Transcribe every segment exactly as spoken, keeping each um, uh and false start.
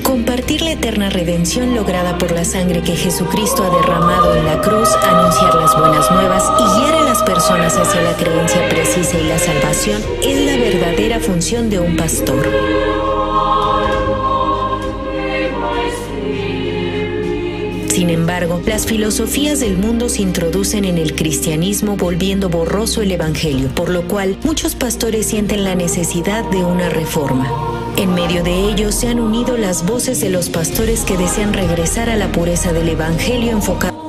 Compartir la eterna redención lograda por la sangre que Jesucristo ha derramado en la cruz, anunciar las buenas nuevas y guiar a las personas hacia la creencia precisa y la salvación es la verdadera función de un pastor. Sin embargo, las filosofías del mundo se introducen en el cristianismo, volviendo borroso el evangelio, por lo cual muchos pastores sienten la necesidad de una reforma. En medio de ello se han unido las voces de los pastores que desean regresar a la pureza del evangelio enfocado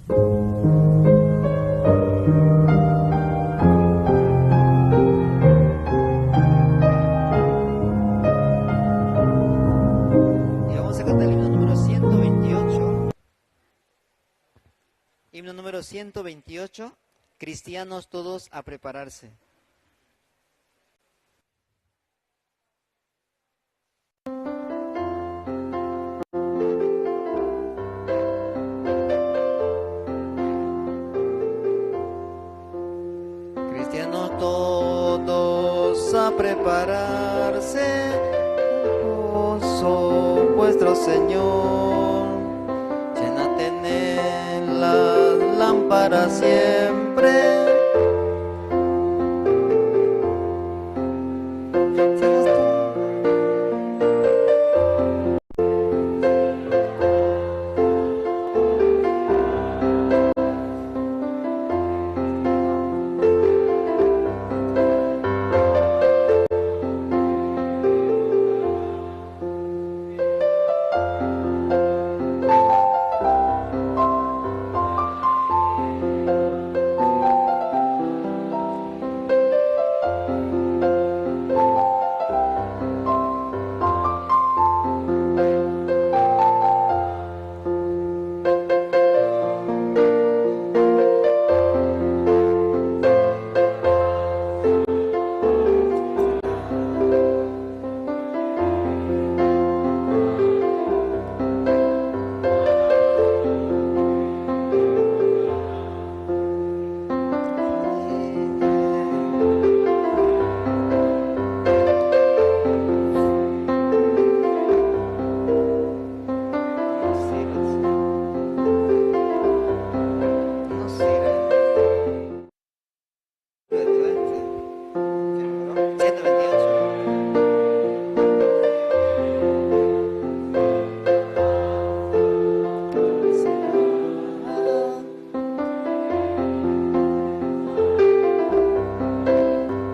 Y vamos a cantar el himno número ciento veintiocho. Himno número ciento veintiocho. Cristianos todos a prepararse. Cristianos todos a prepararse, gozo vuestro Señor, llénate en él la lámpara siempre.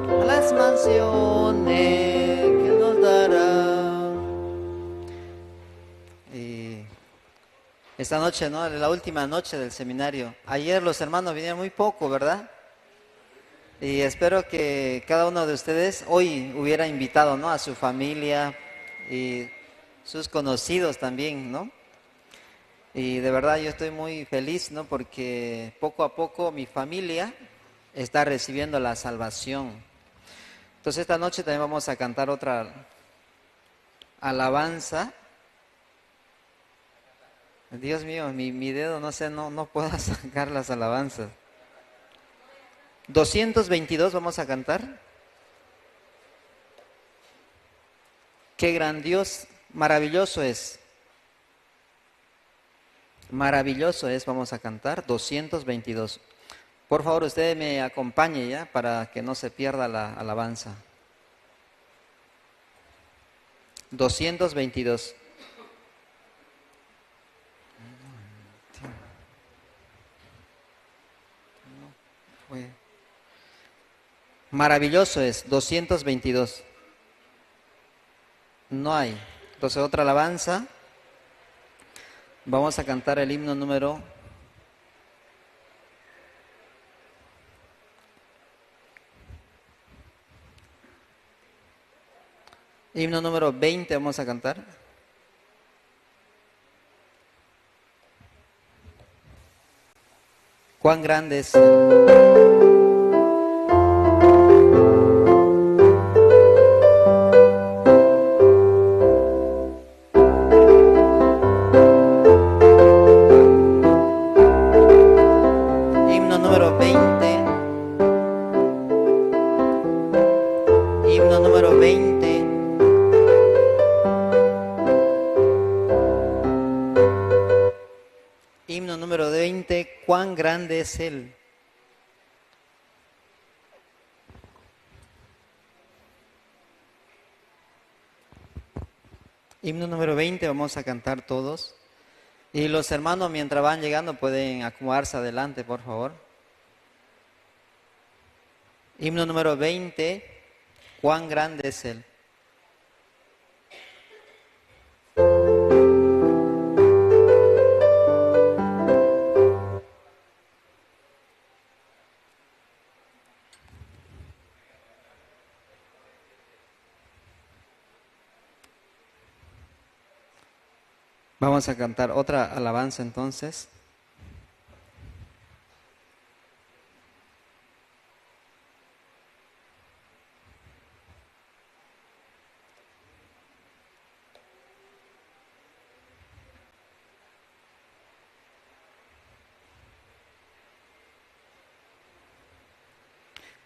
A las mansiones que nos dará. Y esta noche, ¿no? La última noche del seminario. Ayer los hermanos vinieron muy poco, ¿verdad? Y espero que cada uno de ustedes hoy hubiera invitado, ¿no? A su familia y sus conocidos también, ¿no? Y de verdad yo estoy muy feliz, ¿no? Porque poco a poco mi familia está recibiendo la salvación. Entonces esta noche también vamos a cantar otra alabanza. Dios mío, mi, mi dedo, no sé, no, no puedo sacar las alabanzas. Doscientos veintidós vamos a cantar. Qué gran Dios, maravilloso es. Maravilloso es, vamos a cantar doscientos veintidós. Por favor, usted me acompañe ya para que no se pierda la alabanza. Doscientos veintidós. Maravilloso es, doscientos veintidós. No hay. Entonces, otra alabanza. Vamos a cantar el himno número, himno número veinte, vamos a cantar. Cuán grande es Él. Himno número veinte. Himno número veinte. Himno número veinte, cuán grande es Él. Himno número veinte, vamos a cantar todos. Y los hermanos, mientras van llegando, pueden acomodarse adelante, por favor. Himno número veinte, cuán grande es Él. Vamos a cantar otra alabanza entonces.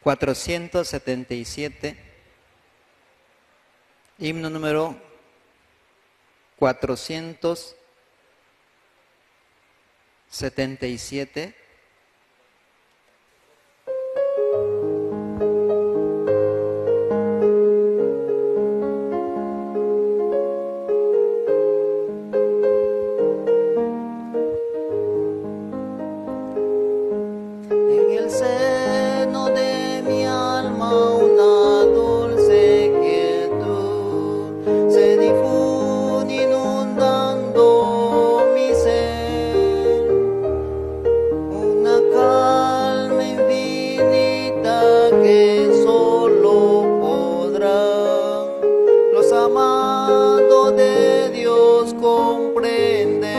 Cuatrocientos setenta y siete, himno número cuatrocientos setenta y siete. En el seno de mi alma una dulce quietud se difunde inundando mi ser, una calma infinita que solo podrán los amados de Dios comprender.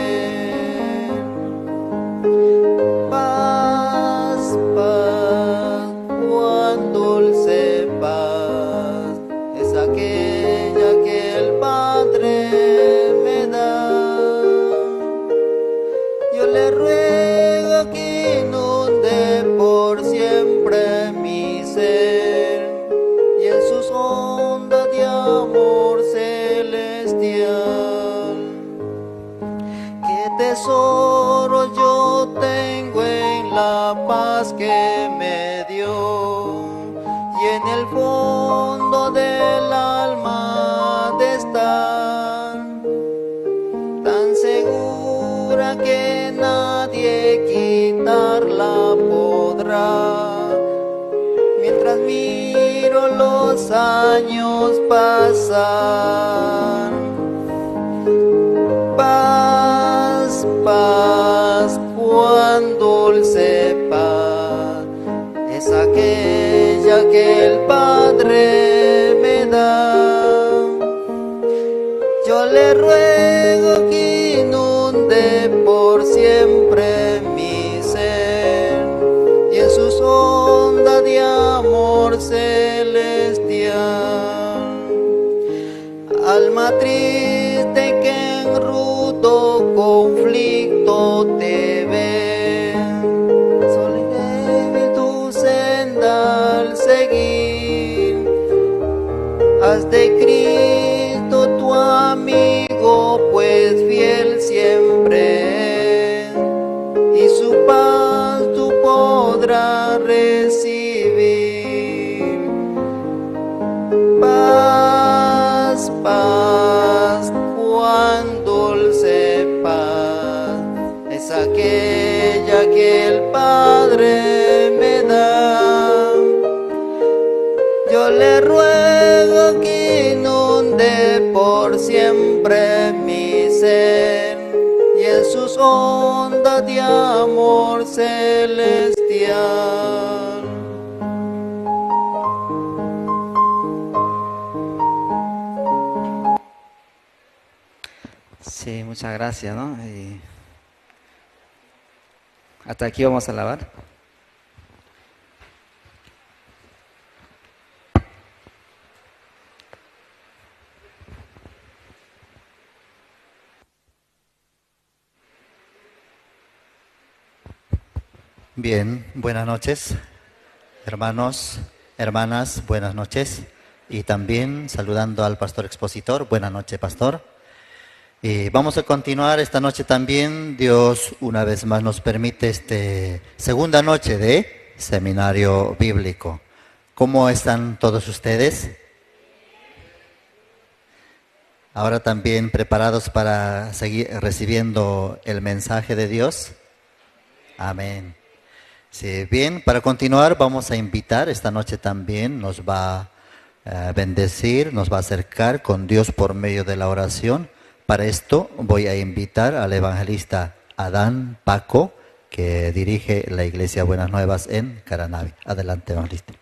Paz, paz, cuán dulce paz es aquella que el Padre me da. Yo le ruego que inunde por siempre mi ser y en sus ondas de amor celestial. Qué tesoro yo tengo en la paz que me dio y en el fondo del alma de estar, tan segura que nadie quitarla podrá. Mientras miro los años pasar, paz, paz, cuán dulce paz es aquella que el Padre me da. Yo le ruego que inunde por siempre mi ser y en sus ondas de amor celestial. Alma triste que en rudo conflicto te ve, solo y débil tu senda al seguir. Haz de Cristo tu amigo, pues fiel siempre es, y su paz tú podrás recibir. Paz, paz, cuán dulce paz es aquella que el Padre me da. Yo le ruego que inunde por siempre mi ser y en sus ondas de amor celestial. Sí, muchas gracias, ¿no? Y hasta aquí vamos a alabar. Bien, buenas noches, hermanos, hermanas, buenas noches. Y también saludando al pastor expositor, buenas noches, pastor. Y vamos a continuar esta noche también. Dios una vez más nos permite este segunda noche de seminario bíblico. ¿Cómo están todos ustedes? Ahora también preparados para seguir recibiendo el mensaje de Dios. Amén. Sí, bien, para continuar vamos a invitar, esta noche también nos va a bendecir, nos va a acercar con Dios por medio de la oración. Para esto voy a invitar al evangelista Adán Paco, que dirige la Iglesia Buenas Nuevas en Caranavi. Adelante, evangelista.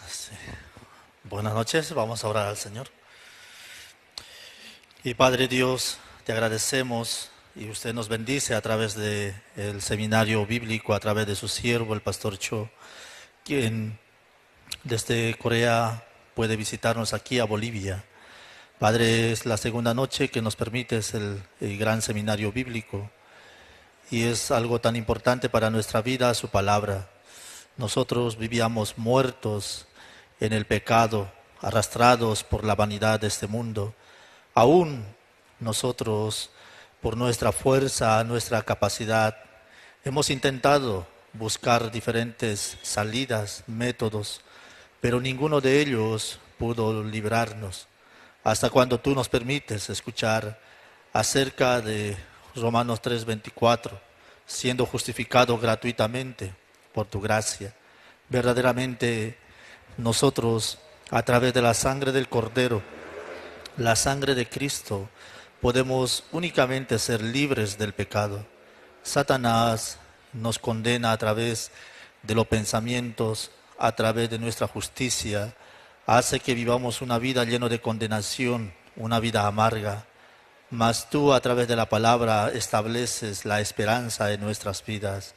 Sí. Buenas noches, vamos a orar al Señor. Y Padre Dios, te agradecemos y usted nos bendice a través de el seminario bíblico, a través de su siervo, el pastor Cho, quien desde Corea puede visitarnos aquí a Bolivia. Padre, es la segunda noche que nos permites el, el gran seminario bíblico y es algo tan importante para nuestra vida, su palabra. Nosotros vivíamos muertos en el pecado, arrastrados por la vanidad de este mundo. Aún nosotros, por nuestra fuerza, nuestra capacidad, hemos intentado buscar diferentes salidas, métodos, pero ninguno de ellos pudo librarnos. Hasta cuando tú nos permites escuchar acerca de Romanos tres veinticuatro, siendo justificado gratuitamente por tu gracia. Verdaderamente, nosotros, a través de la sangre del Cordero, la sangre de Cristo, podemos únicamente ser libres del pecado. Satanás nos condena a través de los pensamientos, a través de nuestra justicia, hace que vivamos una vida llena de condenación, una vida amarga. Mas tú, a través de la palabra, estableces la esperanza en nuestras vidas.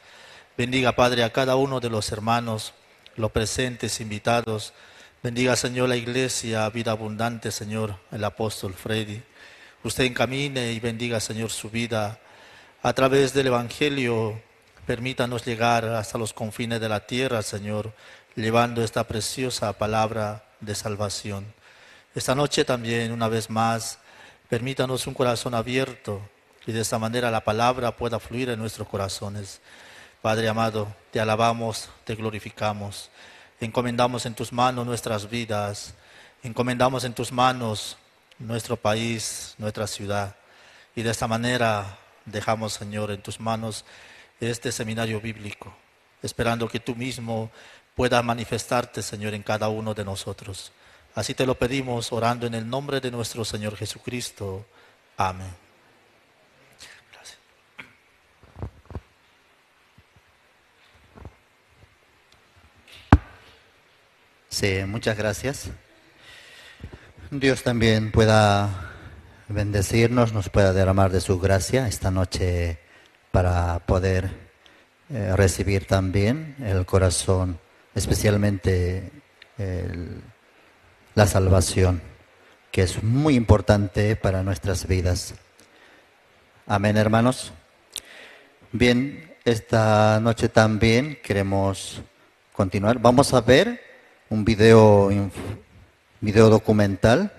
Bendiga, Padre, a cada uno de los hermanos, los presentes, invitados. Bendiga, Señor, la iglesia Vida Abundante, Señor, el apóstol Freddy. Usted encamine y bendiga, Señor, su vida. A través del Evangelio, permítanos llegar hasta los confines de la tierra, Señor, llevando esta preciosa palabra de salvación. Esta noche también, una vez más, permítanos un corazón abierto y de esta manera la palabra pueda fluir en nuestros corazones. Padre amado, te alabamos, te glorificamos. Encomendamos en tus manos nuestras vidas. Encomendamos en tus manos nuestro país, nuestra ciudad. Y de esta manera dejamos, Señor, en tus manos este seminario bíblico, esperando que tú mismo puedas manifestarte, Señor, en cada uno de nosotros. Así te lo pedimos, orando en el nombre de nuestro Señor Jesucristo. Amén. Gracias. Sí, muchas gracias. Dios también pueda bendecirnos, nos pueda derramar de su gracia esta noche para poder, eh, recibir también el corazón, especialmente el, la salvación, que es muy importante para nuestras vidas. Amén, hermanos. Bien, esta noche también queremos continuar. Vamos a ver un video inf-, video documental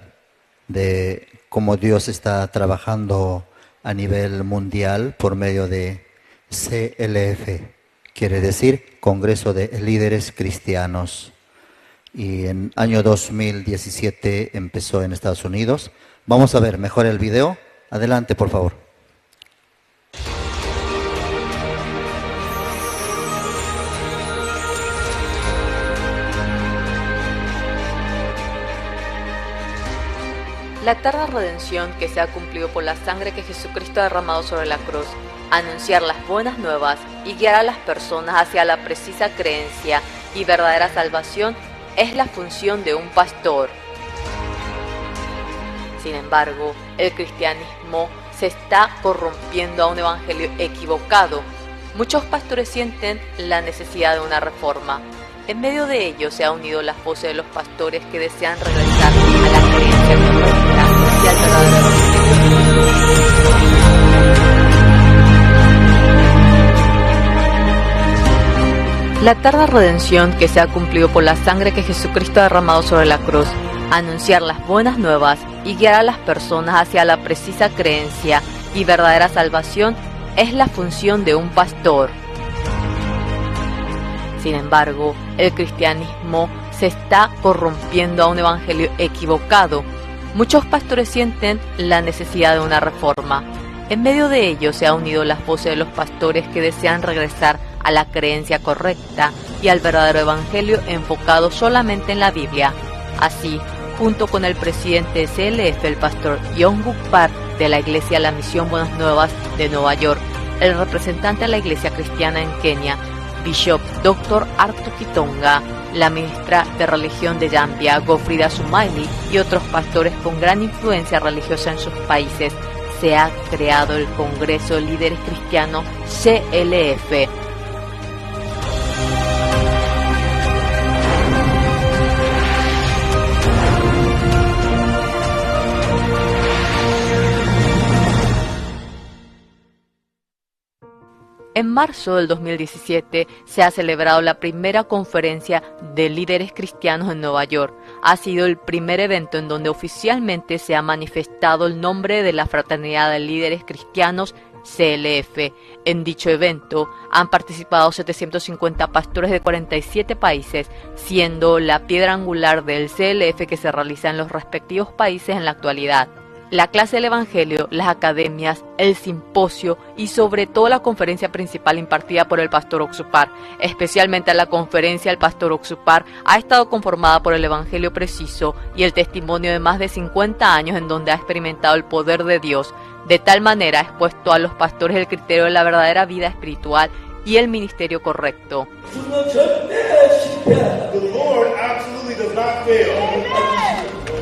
de cómo Dios está trabajando a nivel mundial por medio de C L F, quiere decir Congreso de Líderes Cristianos. Y en año dos mil diecisiete empezó en Estados Unidos. Vamos a ver mejor el video. Adelante, por favor. La eterna redención que se ha cumplido por la sangre que Jesucristo ha derramado sobre la cruz, anunciar las buenas nuevas y guiar a las personas hacia la precisa creencia y verdadera salvación es la función de un pastor. Sin embargo, el cristianismo se está corrompiendo a un evangelio equivocado. Muchos pastores sienten la necesidad de una reforma. En medio de ello se ha unido las voces de los pastores que desean regresar a la creencia correcta y al verdadero evangelio. La eterna redención que se ha cumplido por la sangre que Jesucristo ha derramado sobre la cruz, anunciar las buenas nuevas y guiar a las personas hacia la precisa creencia y verdadera salvación es la función de un pastor. Sin embargo, el cristianismo se está corrompiendo a un evangelio equivocado. Muchos pastores sienten la necesidad de una reforma. En medio de ello se ha unido las voces de los pastores que desean regresar a la creencia correcta y al verdadero evangelio enfocado solamente en la Biblia. Así, junto con el presidente de C L F, el pastor Yong-Guk Park, de la iglesia La Misión Buenas Nuevas de Nueva York, el representante de la Iglesia Cristiana en Kenia, Bishop doctor Arthur Kitonga, la ministra de religión de Zambia, Gofrida Sumaili, y otros pastores con gran influencia religiosa en sus países, se ha creado el Congreso Líderes Cristianos, C L F. En marzo del dos mil diecisiete se ha celebrado la primera conferencia de líderes cristianos en Nueva York. Ha sido el primer evento en donde oficialmente se ha manifestado el nombre de la Fraternidad de Líderes Cristianos, C L F. En dicho evento han participado setecientos cincuenta pastores de cuarenta y siete países, siendo la piedra angular del C L F que se realiza en los respectivos países en la actualidad. La clase del Evangelio, las academias, el simposio y sobre todo la conferencia principal impartida por el pastor Oxupar. Especialmente la conferencia del pastor Oxupar ha estado conformada por el Evangelio preciso y el testimonio de más de cincuenta años en donde ha experimentado el poder de Dios, de tal manera ha expuesto a los pastores el criterio de la verdadera vida espiritual y el ministerio correcto. The Lord absolutely does not fail.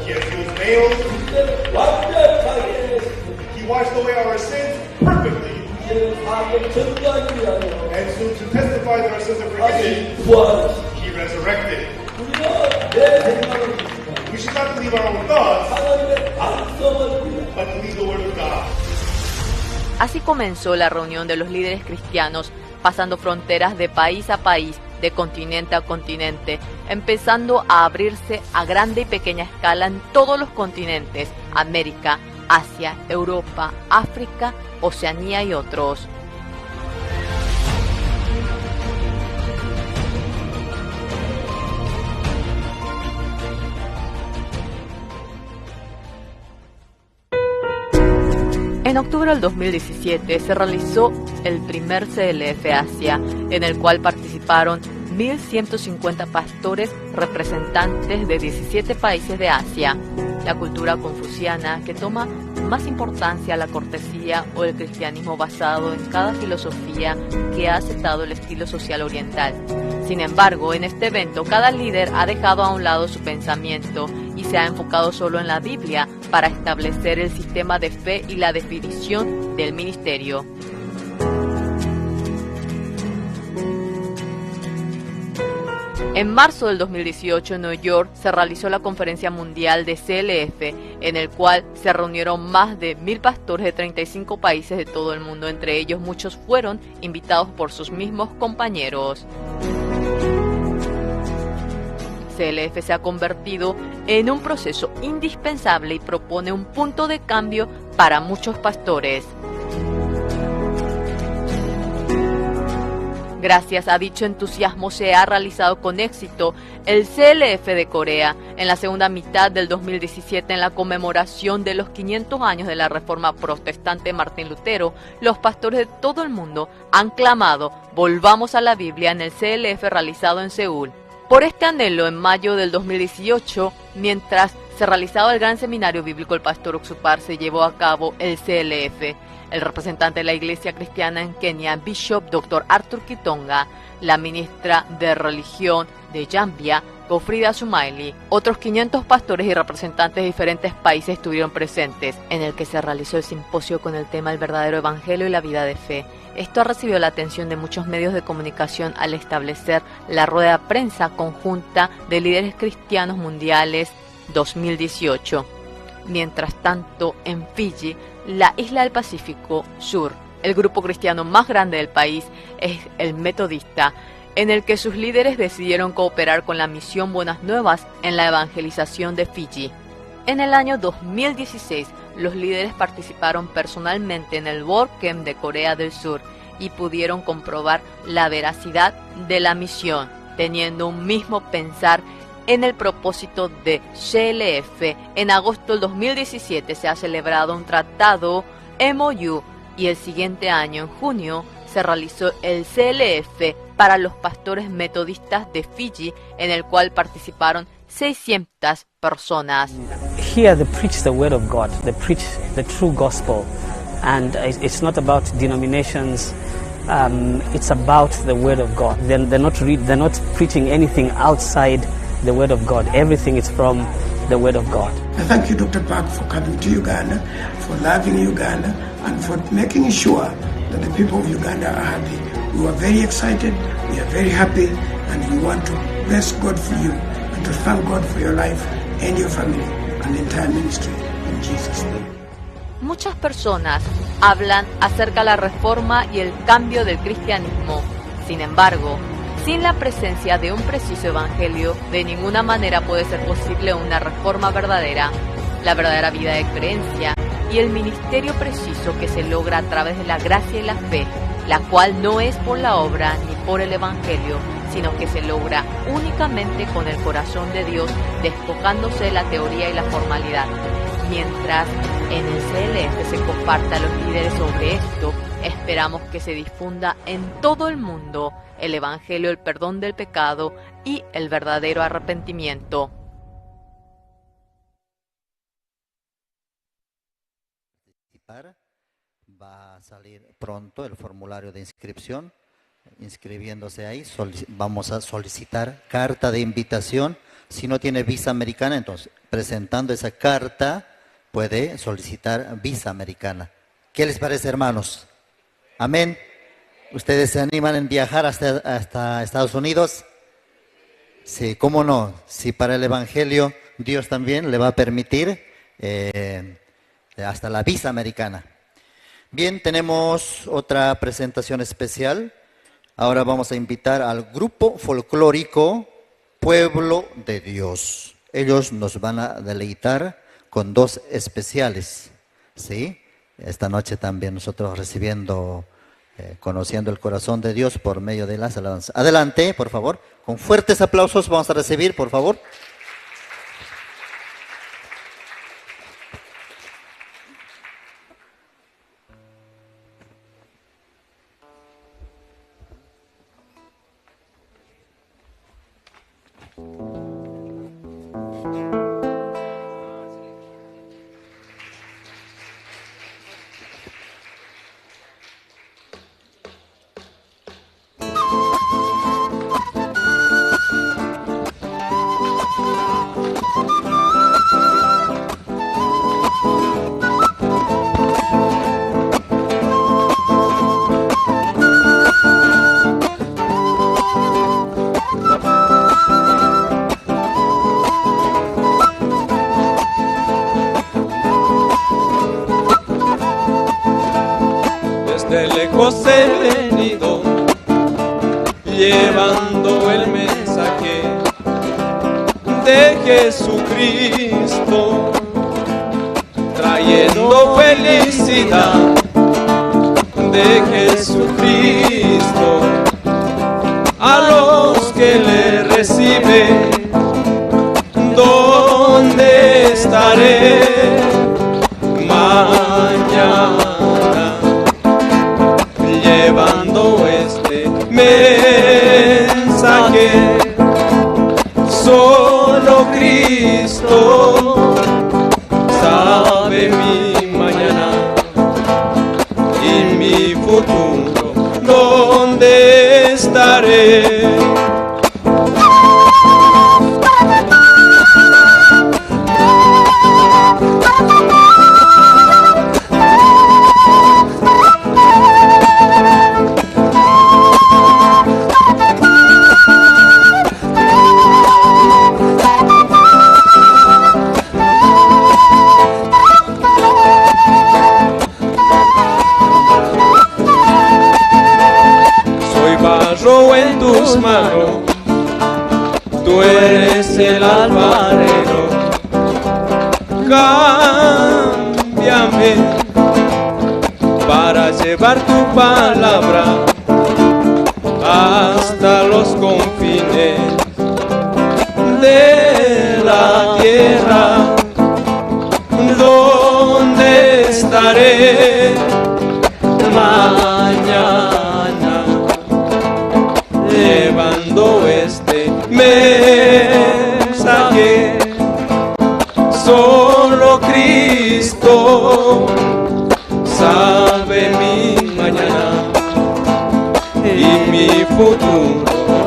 He has healed males. He washed away our sins perfectly. And so to testify that our sins are forgiven, he resurrected. We should not believe our own thoughts, but believe the word of God. Así comenzó la reunión de los líderes cristianos, pasando fronteras de país a país, de continente a continente, empezando a abrirse a grande y pequeña escala en todos los continentes: América, Asia, Europa, África, Oceanía y otros. En octubre del dos mil diecisiete se realizó el primer C L F Asia, en el cual participaron mil ciento cincuenta pastores representantes de diecisiete países de Asia. La cultura confuciana, que toma más importancia la cortesía o el cristianismo basado en cada filosofía que ha aceptado el estilo social oriental. Sin embargo, en este evento cada líder ha dejado a un lado su pensamiento y se ha enfocado solo en la Biblia para establecer el sistema de fe y la definición del ministerio. En marzo del dos mil dieciocho, en Nueva York, se realizó la Conferencia Mundial de C L F, en el cual se reunieron más de mil pastores de treinta y cinco países de todo el mundo. Entre ellos, muchos fueron invitados por sus mismos compañeros. C L F se ha convertido en un proceso indispensable y propone un punto de cambio para muchos pastores. Gracias a dicho entusiasmo se ha realizado con éxito el C L F de Corea en la segunda mitad del dos mil diecisiete, en la conmemoración de los quinientos años de la Reforma Protestante de Martín Lutero. Los pastores de todo el mundo han clamado: "Volvamos a la Biblia", en el C L F realizado en Seúl. Por este anhelo, en mayo del dos mil dieciocho, mientras se realizaba el gran seminario bíblico, el pastor Oxupar, se llevó a cabo el C L F. El representante de la Iglesia Cristiana en Kenia, Bishop doctor Arthur Kitonga, la ministra de Religión de Zambia, Gofrida Sumaili, otros quinientos pastores y representantes de diferentes países estuvieron presentes, en el que se realizó el simposio con el tema "El verdadero evangelio y la vida de fe". Esto ha recibido la atención de muchos medios de comunicación al establecer la rueda de prensa conjunta de líderes cristianos mundiales dos mil dieciocho. Mientras tanto, en Fiji, la isla del Pacífico Sur, el grupo cristiano más grande del país es el Metodista, en el que sus líderes decidieron cooperar con la misión Buenas Nuevas en la evangelización de Fiji. En el año dos mil dieciséis, los líderes participaron personalmente en el World Camp de Corea del Sur y pudieron comprobar la veracidad de la misión, teniendo un mismo pensar en el propósito de C L F. En agosto del dos mil diecisiete se ha celebrado un tratado, M O U, y el siguiente año, en junio, se realizó el C L F para los pastores metodistas de Fiji, en el cual participaron seiscientas personas. Here they preach the word of God, they preach the true gospel, and it- it's not about denominations, Um, it's about the Word of God. They're, they're not read, they're not preaching anything outside the Word of God. Everything is from the Word of God. I thank you, Doctor Park, for coming to Uganda, for loving Uganda, and for making sure that the people of Uganda are happy. We were very excited, we are very happy, and we want to bless God for you and to thank God for your life and your family and the entire ministry in Jesus' name. Muchas personas hablan acerca de la reforma y el cambio del cristianismo. Sin embargo, sin la presencia de un preciso evangelio, de ninguna manera puede ser posible una reforma verdadera. La verdadera vida de creencia y el ministerio preciso que se logra a través de la gracia y la fe, la cual no es por la obra ni por el evangelio, sino que se logra únicamente con el corazón de Dios, despojándose de la teoría y la formalidad. Mientras en el C L F se comparta a los líderes sobre esto, esperamos que se difunda en todo el mundo el evangelio, el perdón del pecado y el verdadero arrepentimiento. Participar. Va a salir pronto el formulario de inscripción. Inscribiéndose ahí, solici-, vamos a solicitar carta de invitación. Si no tiene visa americana, entonces, presentando esa carta, puede solicitar visa americana. ¿Qué les parece, hermanos? Amén. ¿Ustedes se animan en viajar hasta, hasta Estados Unidos? Sí, cómo no. Si para el evangelio Dios también le va a permitir, eh, hasta la visa americana. Bien, tenemos otra presentación especial. Ahora vamos a invitar al grupo folclórico Pueblo de Dios. Ellos nos van a deleitar con dos especiales, ¿sí? Esta noche también nosotros recibiendo, eh, conociendo el corazón de Dios por medio de las alabanzas. Adelante, por favor. Con fuertes aplausos vamos a recibir, por favor. Desde lejos he venido llevando el mensaje de Jesucristo, trayendo felicidad de Jesucristo a los que le reciben. ¿Dónde estaré mañana? Llevando este mensaje. Solo Cristo sabe mi mañana y mi futuro, ¿dónde estaré? Soy barro en tus manos, tú eres el alfarero. Cámbiame para llevar tu palabra hasta los confines de la tierra. ¿Dónde estaré mañana llevando este mensaje? Solo Cristo sabe mi mañana ¿Y mi futuro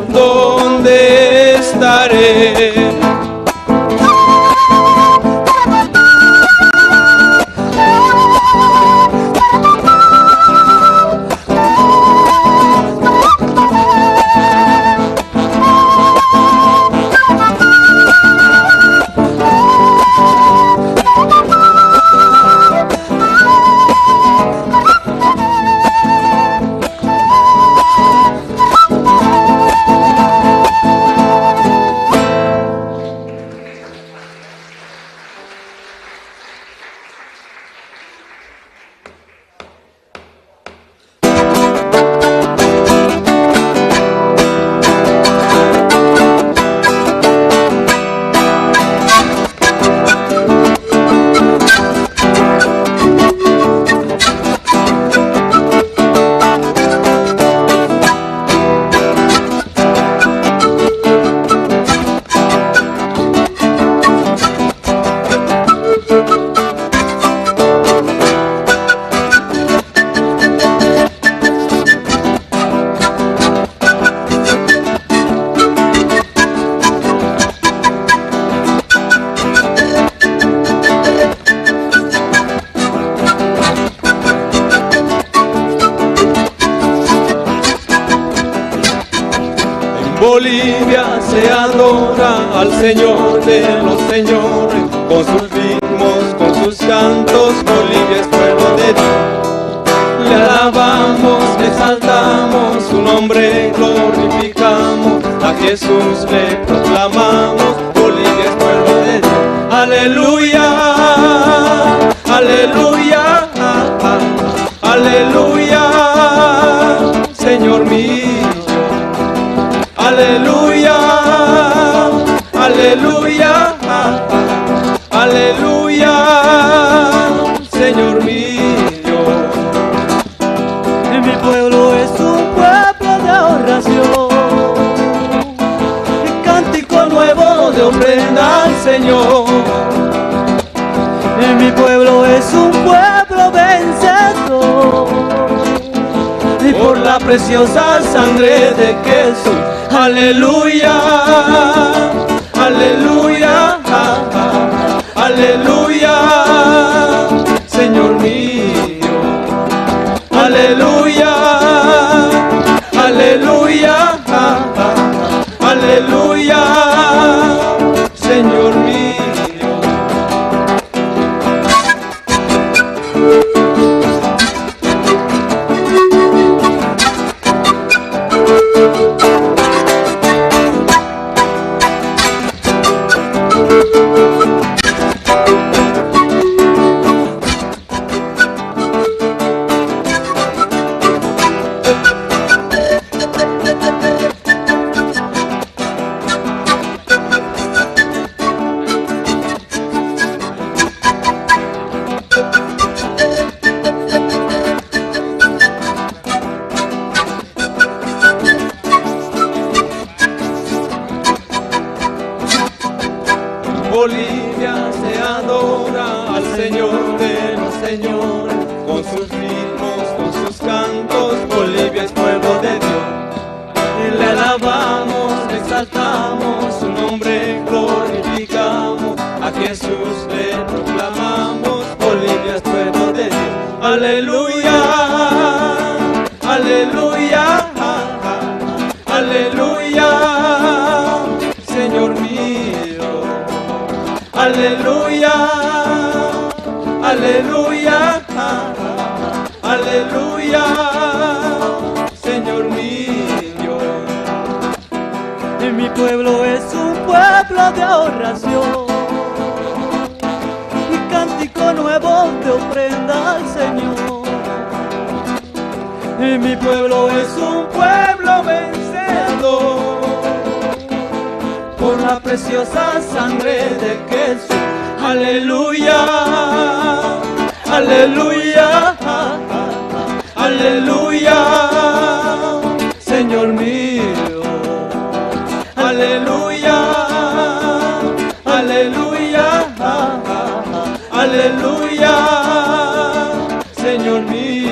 dónde estaré? En Bolivia se adora al Señor de los señores, con sus ritmos, con sus cantos, Bolivia es pueblo de Dios. Le alabamos, le exaltamos, su nombre glorificamos, a Jesús le proclamamos, Bolivia es pueblo de Dios. Aleluya, aleluya, aleluya, Señor mío. Aleluya, aleluya, aleluya, Señor mío. Mi pueblo es un pueblo de oración, cántico nuevo de ofrenda al Señor. Mi pueblo es un pueblo vencedor, y por la preciosa sangre de Jesús. Aleluya, aleluya, aleluya, Señor mío. Aleluya, aleluya, aleluya, Señor mío. Bolivia se adora al Señor de los señores, con sus ritmos, con sus cantos, Bolivia es pueblo de Dios. Y le alabamos, le exaltamos, su nombre glorificamos, a Jesús le proclamamos, Bolivia es pueblo de Dios. Aleluya, aleluya, aleluya, Señor mío. Aleluya, aleluya, aleluya, Señor mío. Mi pueblo es un pueblo de oración, y cántico nuevo te ofrenda al Señor. Y mi pueblo es un pueblo vencedor por la preciosa sangre de Jesús. Aleluya, aleluya, aleluya, Señor mío. Aleluya, aleluya, aleluya, Señor mío.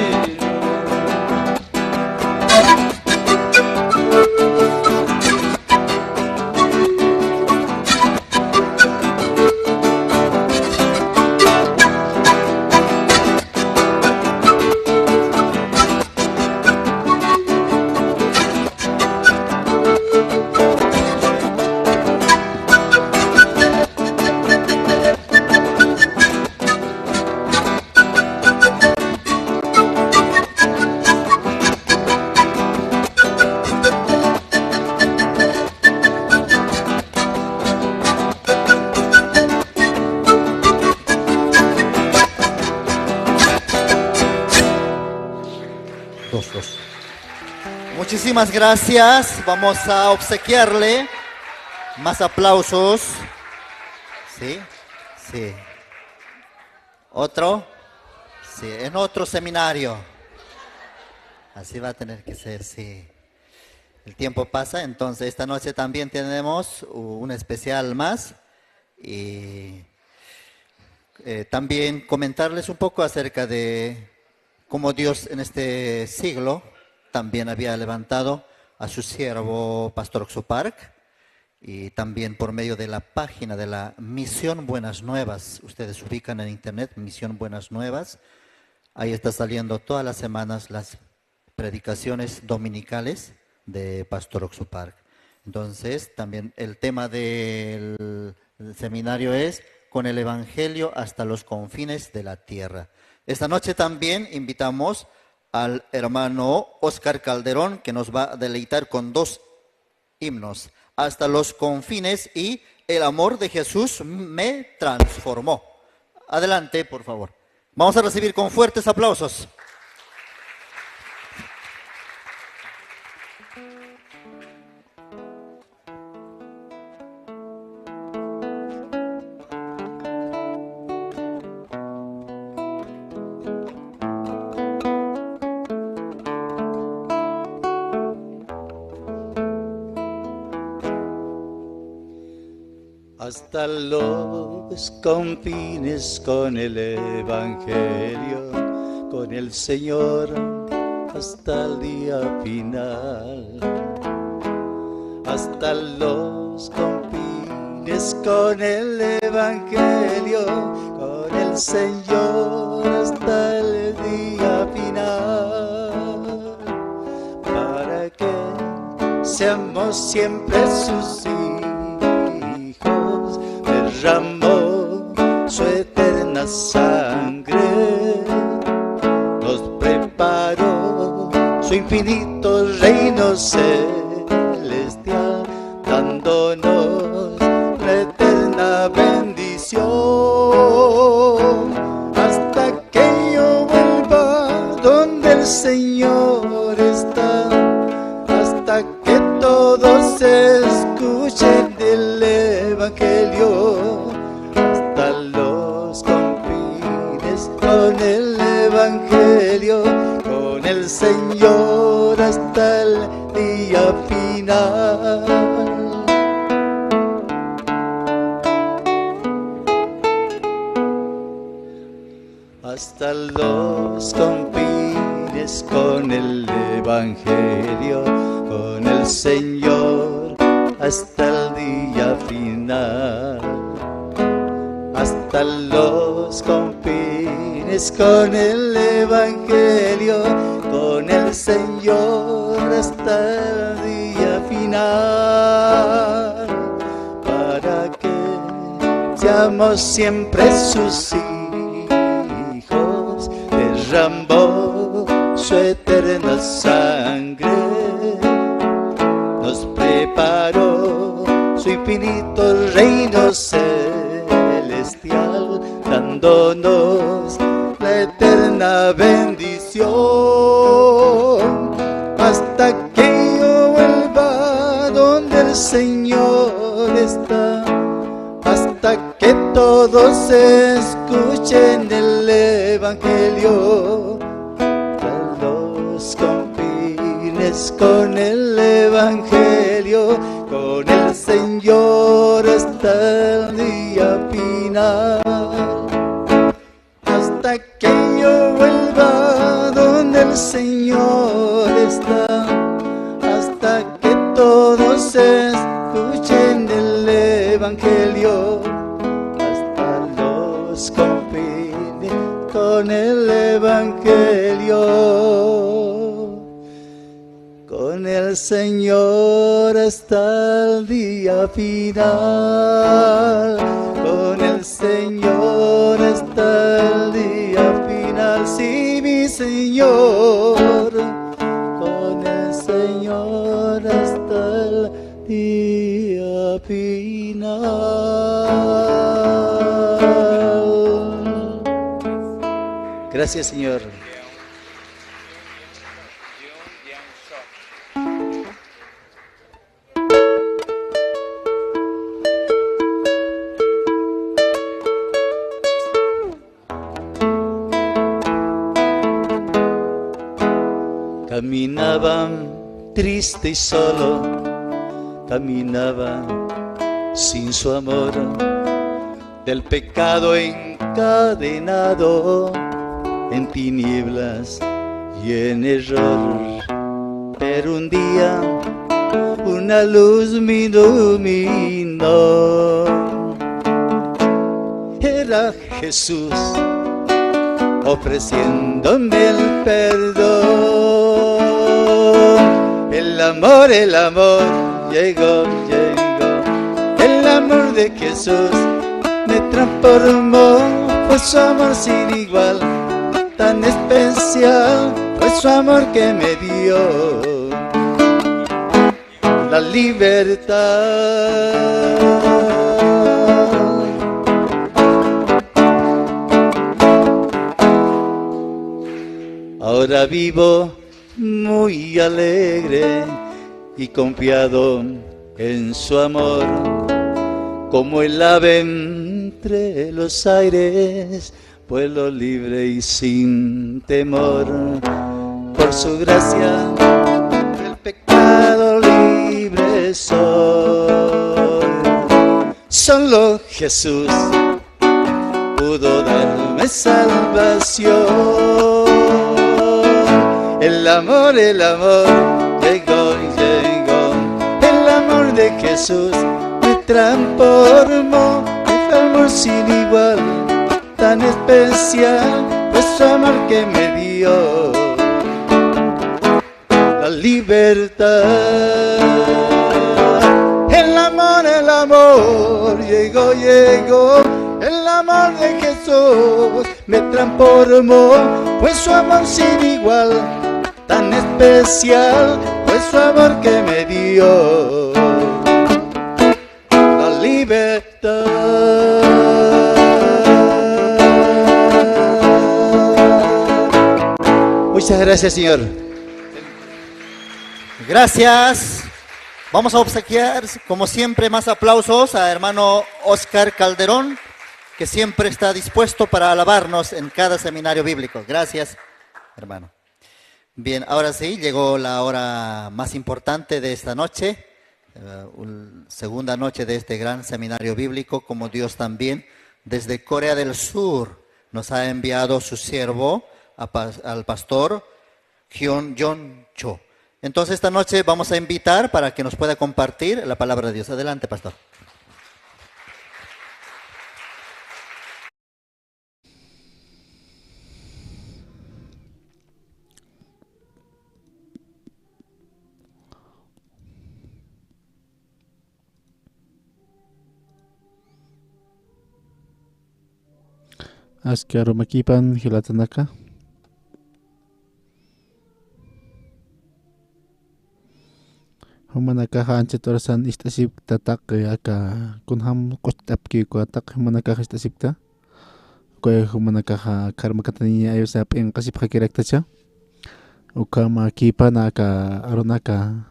Muchísimas gracias. Vamos a obsequiarle más aplausos. Sí, sí. Otro. Sí, en otro seminario. Así va a tener que ser, sí. El tiempo pasa, entonces esta noche también tenemos u-, un especial más. Y, eh, también comentarles un poco acerca de cómo Dios en este siglo también había levantado a su siervo Pastor Oxo Park, y también por medio de la página de la Misión Buenas Nuevas. Ustedes ubican en internet Misión Buenas Nuevas. Ahí está saliendo todas las semanas las predicaciones dominicales de Pastor Oxo Park. Entonces, también el tema del seminario es "Con el Evangelio hasta los confines de la tierra". Esta noche también invitamos al hermano Oscar Calderón, que nos va a deleitar con dos himnos, "Hasta los confines" y "El amor de Jesús me transformó". Adelante, por favor. Vamos a recibir con fuertes aplausos. Hasta los confines con el Evangelio, con el Señor hasta el día final. Hasta los confines con el Evangelio, con el Señor hasta el día final. Para que seamos siempre sus hijos, derramó su eterna sangre, nos preparó su infinito reino celestial, dándonos la eterna bendición. Hasta que yo vuelva donde el Señor está, hasta que todos escuchen el Evangelio, hasta los confines con el Evangelio, con el Señor hasta el día final. Hasta los confines con el Evangelio, con el Señor hasta el día final. Hasta los confines con el Evangelio, con el Señor hasta el día final. Para que seamos siempre sus hijos, derramó su eterna sangre, nos preparó su infinito reino celestial, dándonos la eterna bendición. Hasta que yo vuelva donde el Señor está, hasta que todos escuchen el Evangelio, hasta los confines con el Evangelio, con el Señor hasta el día final. Hasta que yo vuelva donde el Señor está, hasta que todos escuchen el Evangelio, hasta los confines con el Evangelio. Con el Señor hasta el día final. Con el Señor hasta el día final. Sí, mi Señor. Con el Señor hasta el día final. Gracias, Señor. Triste y solo caminaba sin su amor, del pecado encadenado, en tinieblas y en error. Pero un día una luz me iluminó. Era Jesús ofreciéndome el perdón. El amor, el amor llegó, llegó. El amor de Jesús me transformó. Fue su amor sin igual, tan especial. Fue su amor que me dio la libertad. Ahora vivo muy alegre y confiado en su amor, como el ave entre los aires, vuelo libre y sin temor. Por su gracia del pecado libre soy. Solo Jesús pudo darme salvación. El amor, el amor llegó y llegó. El amor de Jesús me transformó. El amor sin igual, tan especial, fue su amor que me dio la libertad. El amor, el amor llegó, llegó. El amor de Jesús me transformó. Fue su amor sin igual, tan especial. Fue su amor que me dio la libertad. Muchas gracias, Señor. Gracias. Vamos a obsequiar, como siempre, más aplausos a hermano Oscar Calderón, que siempre está dispuesto para alabarnos en cada seminario bíblico. Gracias, hermano. Bien, ahora sí, llegó la hora más importante de esta noche, eh, ul-, segunda noche de este gran seminario bíblico, como Dios también desde Corea del Sur nos ha enviado su siervo, a pas-, al pastor Hyun Jong Cho. Entonces, esta noche vamos a invitar para que nos pueda compartir la palabra de Dios. Adelante, pastor. Aski arumakipan jilatanaka. Jumanakaxa anchhit urasan ist'asipkta taqi aka kunjam q'ucht'apki uka taqi jumanakaxa ist'asipkta. Uka jumanakaxa karmakataniña ayusa p'inqasipxakiraktacha. Ukhama kipana aka arunaka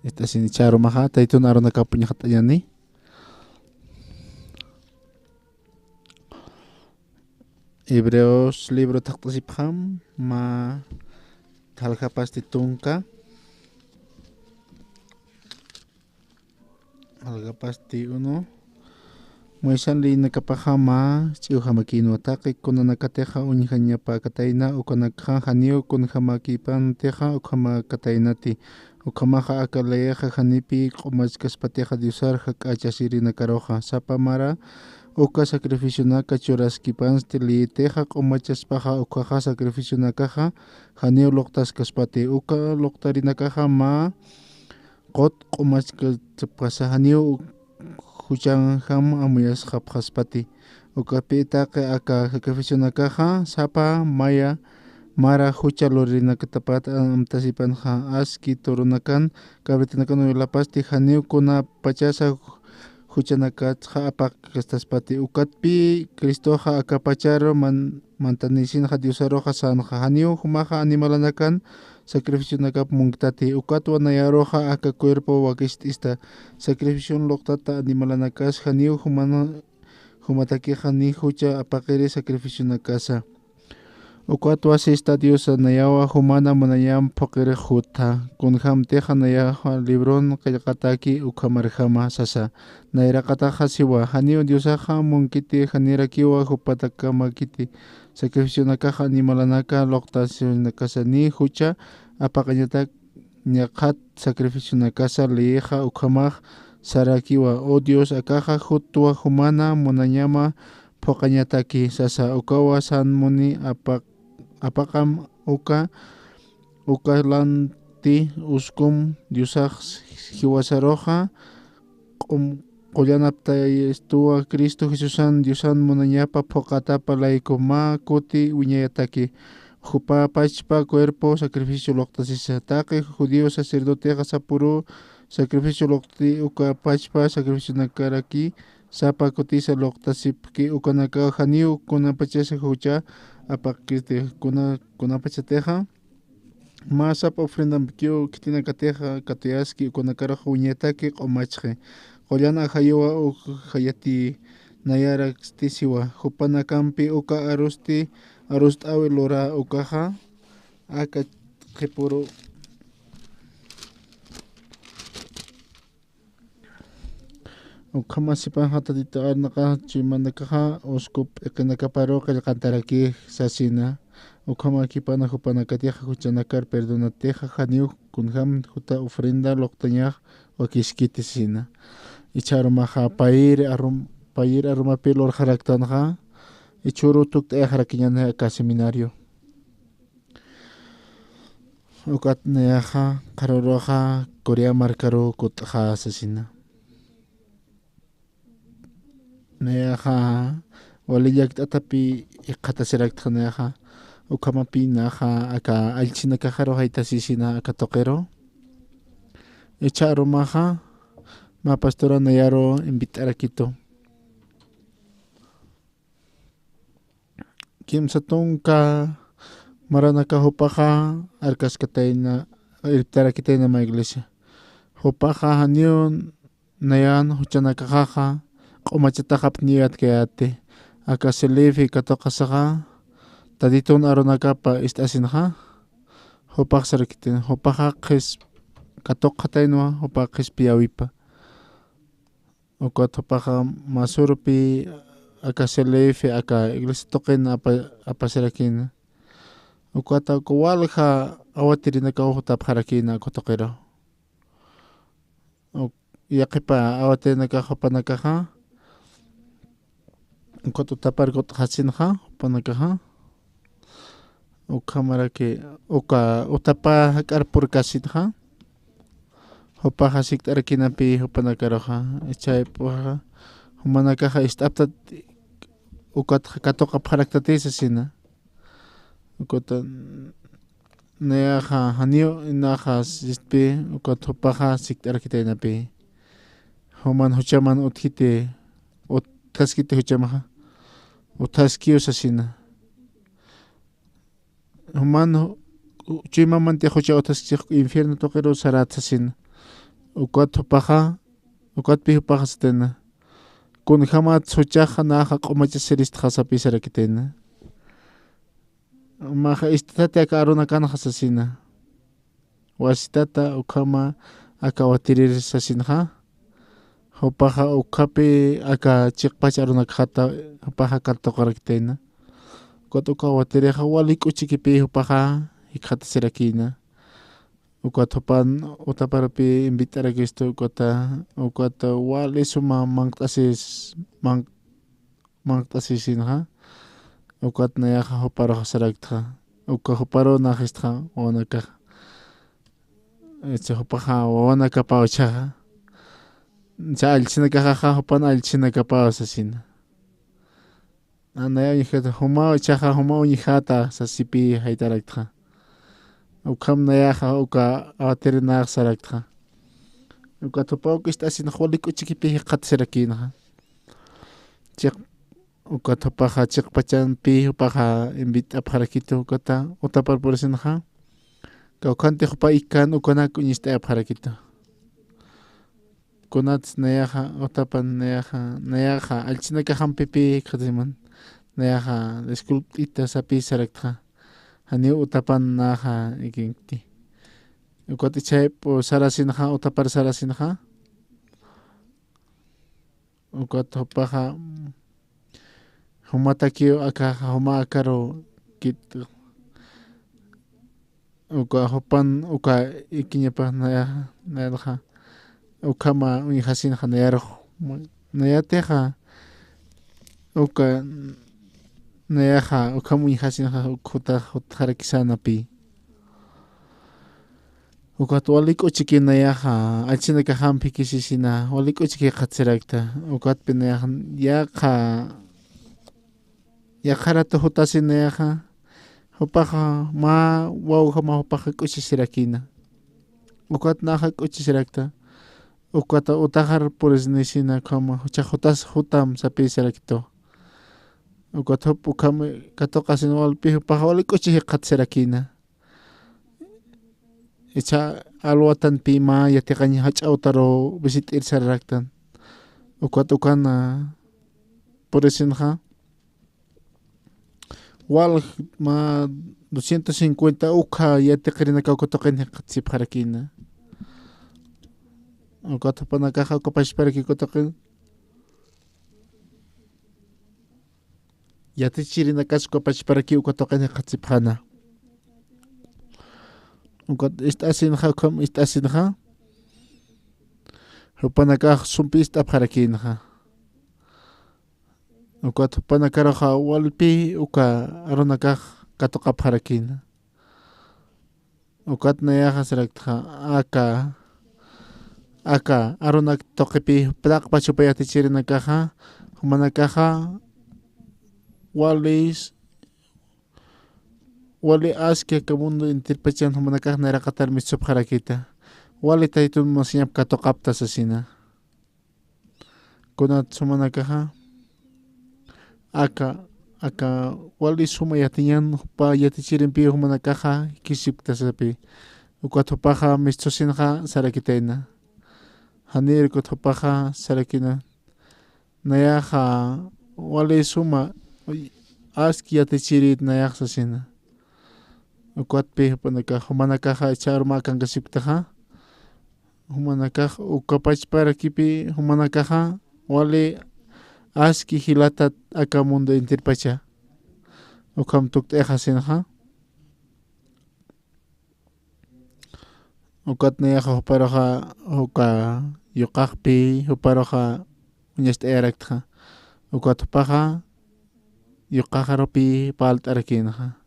ist'asinicha arumaxa, taytun arunaka puñxat'añani. Hebreos libro thaqt'asipxam, mä jaljapasti tunka, jaljapasti uno. Muyshan leynakapaxa mä ch'iwjamakïnwa, taqi kunanakatixa uñjañapäkatayna, ukanakxa janiw kunjamäkipantixa ukhamakätaynati. Ukhamaxa aka leyixa janipï q'umachkaspatixa Diosar jak'achasirinakaruxa, sapa mara uka sacrificionaka churaskipansti leyitixa q'umachaspaxa, ukkhaxa sacrificionakaxa janiw luqtaskaspati. Uka luqtarinakaxa mä qut q'umachkasipxasa, janiw juchanjam amuyasxapxaspati. Ukapï taqi aka sacrificionakaxa sapa maya mara jucha lurinakatapat amtasipanxa, aski turunakan, cabritanakan uywalapasti janiw kunapachasa juchanakatxa apaqkastaspati. Ukatpï Cristoxa aka pachar man-, mantanïsinxa Diosaruxa sänxa. Janiw jumaxa animalanakan sacrificionakap munktati. Ukatwa nayaruxa aka cuerpo wakicht'ista. Sacrificion luqtata animalanakas janiw jumana-, jumatakixa ni jucha apaqiri sacrificionakasa. Ukat wasista Diosa nayawa jumana munañam phuqirix jutha, kunjämtixa nayaxa libron qillqataki ukhamarjama sasa. Nayraqataxa siwa, janiw Diosaxa munkiti, janirakiwa jupatakamakiti sacrificionakaxa animalanaka luqtasiñakasa, ni jucha apaqañatak ñaqhat sacrificionakasa leyixa ukhamax sarakiwa, O Dios, akaxa jutwa jumana munañama phuqañataki sasa, ukawa san muni apaq-, apaqam uka, uka lanti uskum Diosax jiwasaruxa q'um-, qullanaptaystuwa Cristo Jesusan Diosan munañapa phuqatapa layku mä kuti wiñayataki. Jupa pachpa cuerpo sacrificio luqtasisa. Taqi judío sacerdotexa sapüru sacrificio luqti uka pachpa sacrificionakaraki sapa kutisa luqtasipki, ukanaka janiw kunapachasa jucha apaqkiti, kuna-, kunapachatixa mä sapa ofrendampikiw khitinakatixa katuyaski, ukanakaruxa wiñayataki q'umachxi. Qullan ajayuwa ujayati nayaraksti siwa, jupanakampi uka arusti, arust'awi lura ukaxa aka qhipüru. Ukhamasipanxa Tatitu arunaka chuymanakaxa uskup p'iqinakaparu qillqantaraki sasina. Ukhamakipana jupanakatixa juchanakar perdonatixa janiw kunjäm juta ofrenda luqtañax wakiskiti sasina. Ichha arumaxa payïr arum-, payïr arumapï lurxaraktanxa, jichhüru tukt'ayxarakiñäni aka seminario. Ukat nayaxa qharüruxa Corea markaru kutt'xa sasina. Nayaxa wali llakt'atapï jikxatasiraktxa nayaxa. Ukhamapï nayaxa aka allchhinakaxaru jaytasisina aka tuqiru. Jichha arumaxa mä pastora nayaru invit'arakitu. Kimsa tunka maranaka jupaxa arkaskatayna, irptarakitayna mä iglesia. Jupaxa janiw nayan juchanakaxaxa q'umachataxapniw yatkayäti. Aka Selefi katuqasaxa Tatitun arunakapa ist'asinxa, jupax sarakitin, jupaxa qhis katuqxataynwa, jupax qhispiyäwipa. Ukat jupaxa mä surupi aka Selefi aka iglesia tuqin apa-, apasirakïna. Ukata uka walja awatirinakaw jutapxarakïna aka tuqiru. Uk-, yaqhipa awatirinakax jupanakaxa ukat utapar kutt'xasinxa jupanakaxa. Ukhamaraki uka utapa jak'ar purkasinxa, jupaxa sikt'arakïnapï jupanakaruxa, chaypaxa jumanakaxa ist'aptat, ukat katuqapxaraktatï sasina. Ukata nayaxa janiw naxa sistpï, ukat jupaxa sikt'arakitaynapï. Juman juchaman utjiti, utjaskiti juchamaxa, utjaskiw sasina. Juman ju-, chuymamanti jucha utjaskchix infierno tuqiru sarat sasina. Ukat jupaxa, ukatpï jupaxa sitayna, kunjämats juchaxa naxa q'umachasiristxa sapï sarakitayna. Jumaxa ist'atati aka arunakanxa sasina. Wasitata ukhama aka awatirir sasinxa. Jupaxa ukhapï aka chiqpach arunakxata, jupaxa katuqarakitayna. Ukat uka awatirixa wali k'uchikipï jupaxa jikxatasirakïna. Ukat jupan utaparpï invit'arakistu, ukata, ukata wali suma manqt'asis-, manq-, manqt'asisinxa, ukat nayaxa juparuxa saraktxa, uka juparu naxistxa wawanakaxa. Este, jupaxa wawanakapaw jichhaxa, jichha allchhinakaxaxa jupan allchhinakapaw sasina. A, naya uñjata, jumaw jichhaxa, jumaw uñjata sasipï jaytaraktxa. Ukham nayaxa uka awatirinakax saraktxa. Ukat jupaw k'ist'asinxa wali k'uchikipï jikxatasirakïnxa. Chiq-, ukat jupaxa chiqpachanpï jupaxa invit'apxarakitu, ukata utapar purisinxa. Kawkhanti jupa ikkan ukanak uñist'ayapxarakitu. Kunats nayaxa utapan nayaxa, nayaxa allchhinakaxampipï jikxatasiman. Nayaxa disculpt'ita sapï saraktxa. Janiw utapan naxa ikinkti. Ukat ichhayp sarasinxa, utapar sarasinxa. Ukat jupaxa, jumatakiw akaxa, juma akaru kit. Uka jupan, uka ikiñapax naya, nayarxa. Ukhama uñjasinxa nayarux. Nayatixa, uka, nayaxa, ukham uñjasinxa, uk juta, jutxarakisänapï. Ukat wali k'uchiki nayaxa, allsinakaxamp jikisisina, wali k'uchiki jikxatsirakta. Ukatpi nayaxa, yaqha, yaqha ratu jutasin nayaxa, jupaxa mä wawjama jupaxa k'uchisirakïna. Ukat naxa k'uchisirakta. Ukat utaxar purisnisina ukhama, jucha jutas jutam sapïsirakitu. Ukat jup ukham katuqasin walpï jupaxa wali k'uchi jikxatsirakïna. Ichha alwatanpï mä yatiqañ jach'a utaru visit'ir sararaktan. Ukat ukan purisinxa. Wal mä doscientos cincuenta ukha yatiqirinakaw uka tuqin jikxatsipxarakïna. Ukat jupanakaxa uka pachparaki uka tuqin. Yatichirinakas uka pachparaki uka tuqin jikxatsipxäna. Ukat ist'asinxa, ukham ist'asinxa. Jupanakax sumpi ist'apxarakïnxa. Ukat jupanakaruxa walpï uka arunakax katuqapxarakïna. Ukat nayaxa saraktxa, aka, aka arunak tuqipï taqpach jupa yatichirinakaxa, jumanakaxa, walis, wali aski aka mundo enterpachan jumanakax nayraqatar mistupxarakïta. Wali Taytun munasiñap katuqapta sasina. Kunat jumanakaxa, aka, aka wali suma yatiñan jupa yatichirimpi jumanakaxa jikisipkta sapï. Ukat jupaxa mistusinxa sarakitayna. Janïr ukat jupaxa sarakïna. Nayaxa wali suma aski yatichirit nayax sasina. Ukatpï jupanakax, jumanakaxa ichhar mä kankasipktaxa. Jumanakax uka pachparakipï jumanakaxa wali aski jilatat aka mundo enterpacha. Ukham tukt'ayaxasinxa. Ukat nayaxa juparuxa, uka yuqaxpï juparuxa uñacht'ayaraktxa. Ukat jupaxa yuqaxarupï parlt'arakïnxa.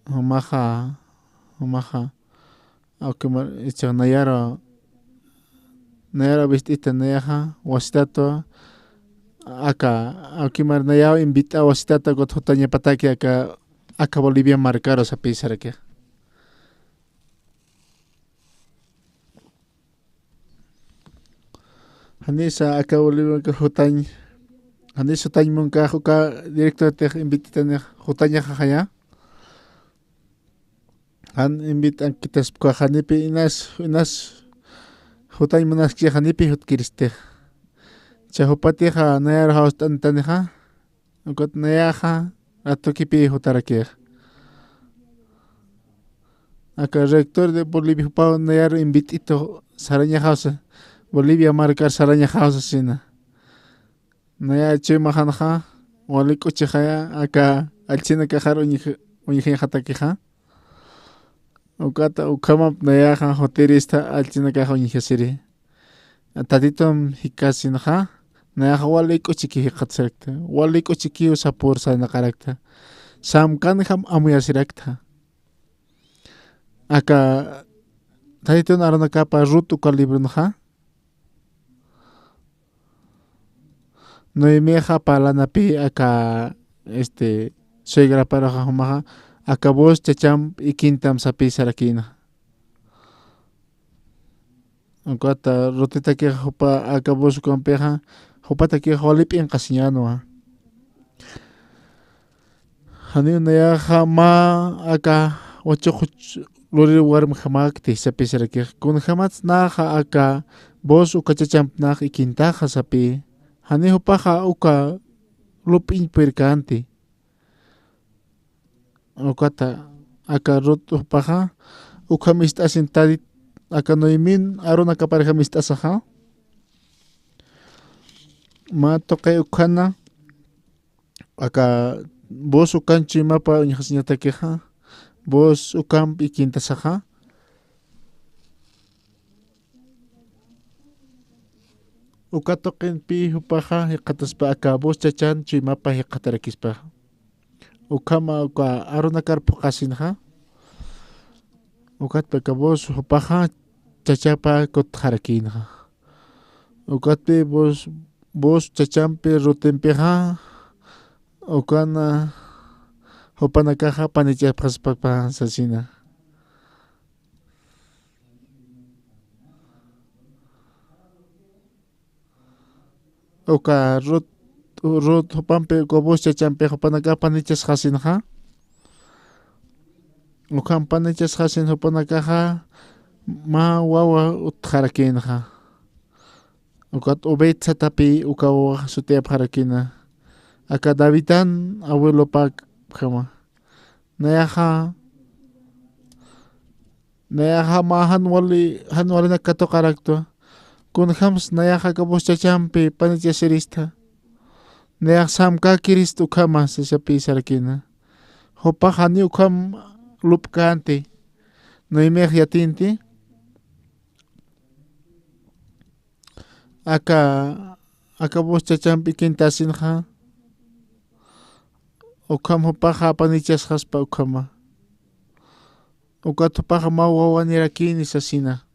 Jumaxa, jumaxa, awkimar ichax nayaru, nayaru vist'ita nayaxa, wasitatwa, aka, awkimar nayaw invit'a wasitata ukat jutañapataki aka, aka Bolivia markaru sapïsarakixa. Janisa aka Bolivia jutañ, janisa jutañ munkax uka directortix invit'itanixa jutañaxaxaya. Jan invit'ankitaspkax janipi inas, inas jutañ munaskchi janipi jutkiristix. Cha jupatixa nayaru jawst'antanixa. Ukat nayaxa, atukipï jutarakix. Aka rector de Bolivia jupaw nayaru invit'itu sarañaxawsa, Bolivia markar sarañaxawsa sina. Naya chuymaxanxa, wali k'uchixaya, aka allsinakaxar uñj-, uñjinxatakixa. Ukata ukhamap nayaxa jutirista allsinakax uñjasiri. Tatitum jikasinxa, nayaxa wali k'uchiki jikxatsirakta, wali k'uchikiw sapur sarnaqarakta, samkanjam amuyasirakta. Aka Tatitun arunakapa Rut uka libronxa, Noemixa parlanapï aka, este, suegraparuxa jumaxa, aka Booz chachamp ikintam sapï sarakïna. Ukata Rutitakixa jupa aka Booz ukampixa, jupatakixa wali p'inqasiñänwa. Janiw nayaxa mä aka wachuq lurir warmjamäkti sapïsarakix. Kunjämats naxa aka Booz uka chachamp nax ikintaxa sapï. Janiw jupaxa uka lup'iñ purkänti. Ukata, aka Rut jupaxa, ukham ist'asin Tadit, aka Noemin arunakaparjam ist'asaxa. Mä tuqi ukhana, aka Booz ukan chuymapa uñjasiñatakixa, Booz ukamp ikintasaxa. Uka tuqinpi jupaxa jikxataspa aka Booz chachan chuymapa jikxatarakispa. Ukhama uka arunakar phuqhasinxa. Ukatpa aka Booz jupaxa chachapa kutxarakïnxa. Ukatpi Booz, Booz chachampi Rutimpixa, ukana jupanakaxa panichapxaspa sasina. Uka Rut, Rut jupampi, uka Booz chachampi jupanakax panichasxasinxa. Ukham panichasxasin jupanakaxa mä wawa utjarakïnxa. Ukat Obed satapï uka wawax sutiyapxarakïna. Aka Davidan abuelopäkjama. Nayaxa, nayaxa mä jan wali, jan walinak katuqaraktwa. Kunjams nayaxa aka Booz chachampi panichasirista. Nayax samkäkirist ukhama sasapï sarakïna. Jupax janiw ukham lupkänti. Noemix yatïnti. Aka, aka Booz chachampi ikintasinxa, ukham jupaxa panichasxaspa ukhama. Ukat jupaxa mä wawanirakïni sasina.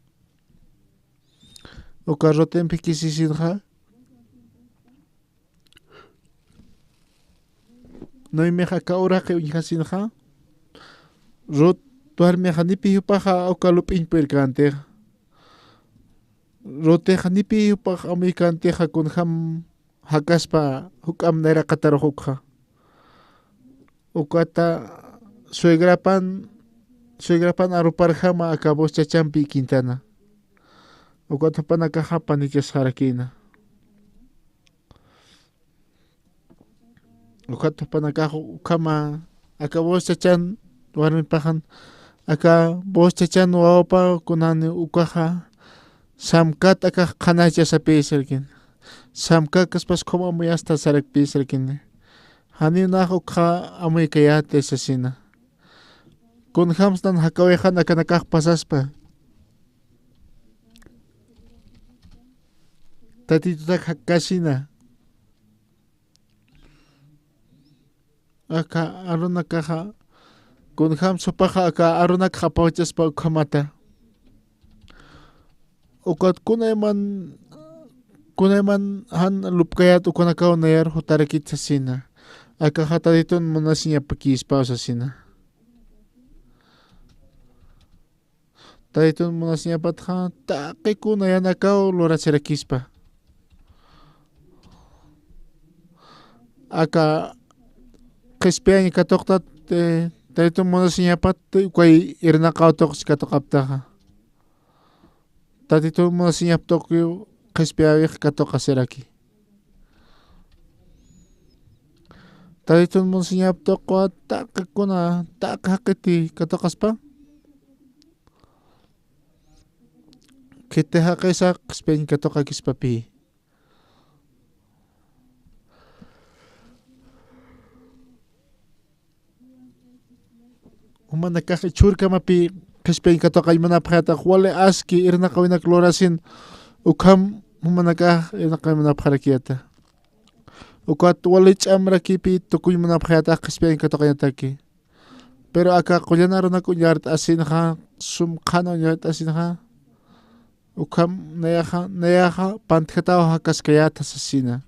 Uka Rutimp jikisisinxa, Noemix aka uraqi uñjasinxa, Rut warmixa janipï jupaxa uka lup'iñ purkäntixa. Rutix janipï jupax amuykantixa kunjam jakaspa juk'amp nayraqatarux ukxa. Ukata suegrapan, suegrapan aruparjama aka Booz chachampi ikintana. Ukat jupanakaxa panichasxarakïna. Ukat jupanakax ukhama aka Booz chachan warmipaxan, aka Booz chachan wawapa kunani ukaxa samkat akax qhanachasapï sarakïna. Samkäkaspas ukham amuyasta sarakpï sarakïna. Janiw nax ukxa amuykayäti sasina. Kunjams nan jakäwixan akanakax pasaspa. Tatitutak jakasina. Aka arunakaxa, kunjams jupaxa aka arunakxa apawchaspa ukhamata. Ukat kunayman, kunayman jan lupkayät ukanakaw nayar jutarakit sasina. Akaxa Tatitun munasiñapakïspaw sasina. Tatitun munasiñapatxa taqi kuna nayanakaw lurasirakispa. Aka qhispiyañ katuqtat, eh, Tatitun munasiñapat ukay irnaqaw tuqis katuqaptaxa. Tatitun munasiñap tuqiw qhispiyäwix katuqasiraki. Tatitun munasiñap tuqwa taqi kuna, taqi jaqiti katuqaspa. Khiti jaqisa qhispiyañ katuqakispapï. Jumanakax ichhürkamapï qhispiyañ katuqañ munapxayäta, wali aski irnaqawinak lurasin ukham jumanakax irnaqañ munapxarakiyäta. Ukat wali ch'amrakipï tukuñ munapxayäta qhispiyañ katuqañataki. Pero aka qullan arunak uñart'asinxa, sum qhana uñart'asinxa, ukham nayaxa, nayaxa pantjataw jakaskayäta sasina.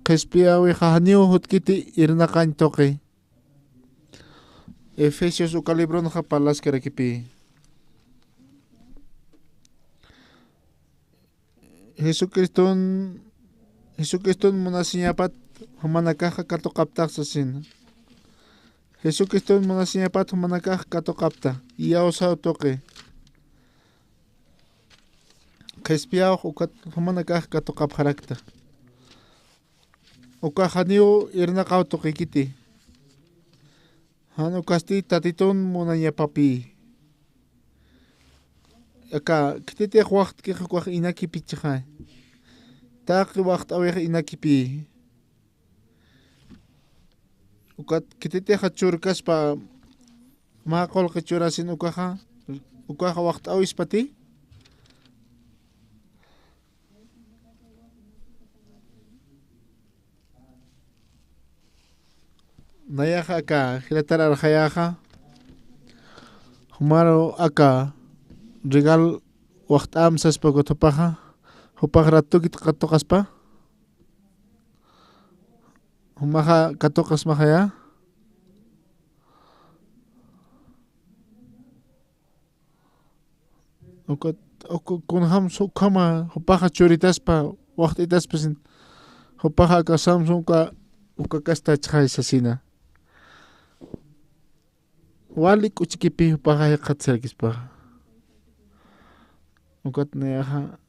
Qhispiyäwixa janiw jutkiti irnaqañ tuqi. Efesios uka libronxa parlaskarakipï. Jesucriston, Jesucriston munasiñapat jumanakaxa katuqaptax sasina. Jesucriston munasiñapat jumanakax katuqapta, iyawsaw tuqi. Qhispiyawx ukat jumanakax katuqapxarakta. Ukax janiw irnaqaw tuqikiti. Jan ukasti Tatitun munañapapï. Aka, khititix waxtkix ukax inakipichixay. Taqi waxt'äwix inakipï. Ukat khititixa churkaspa mä qullqi churasin ukaxa, ukaxa waxt'äwispati. Nayaxa aka jilatar arxayaxa, jumaru aka regal waxt'äm saspa ukat jupaxa, jupax ratukit katuqaspa, jumaxa katuqasmaxaya. Ukat, uka, kunjam ukhama, jupaxa churitaspa, waxt'itaspa sin. Jupaxa aka Samson uka, uka kastachxay sasina. Wali k'uchikipï jupaxa jikxat sarakispa. Ukat nayaxa,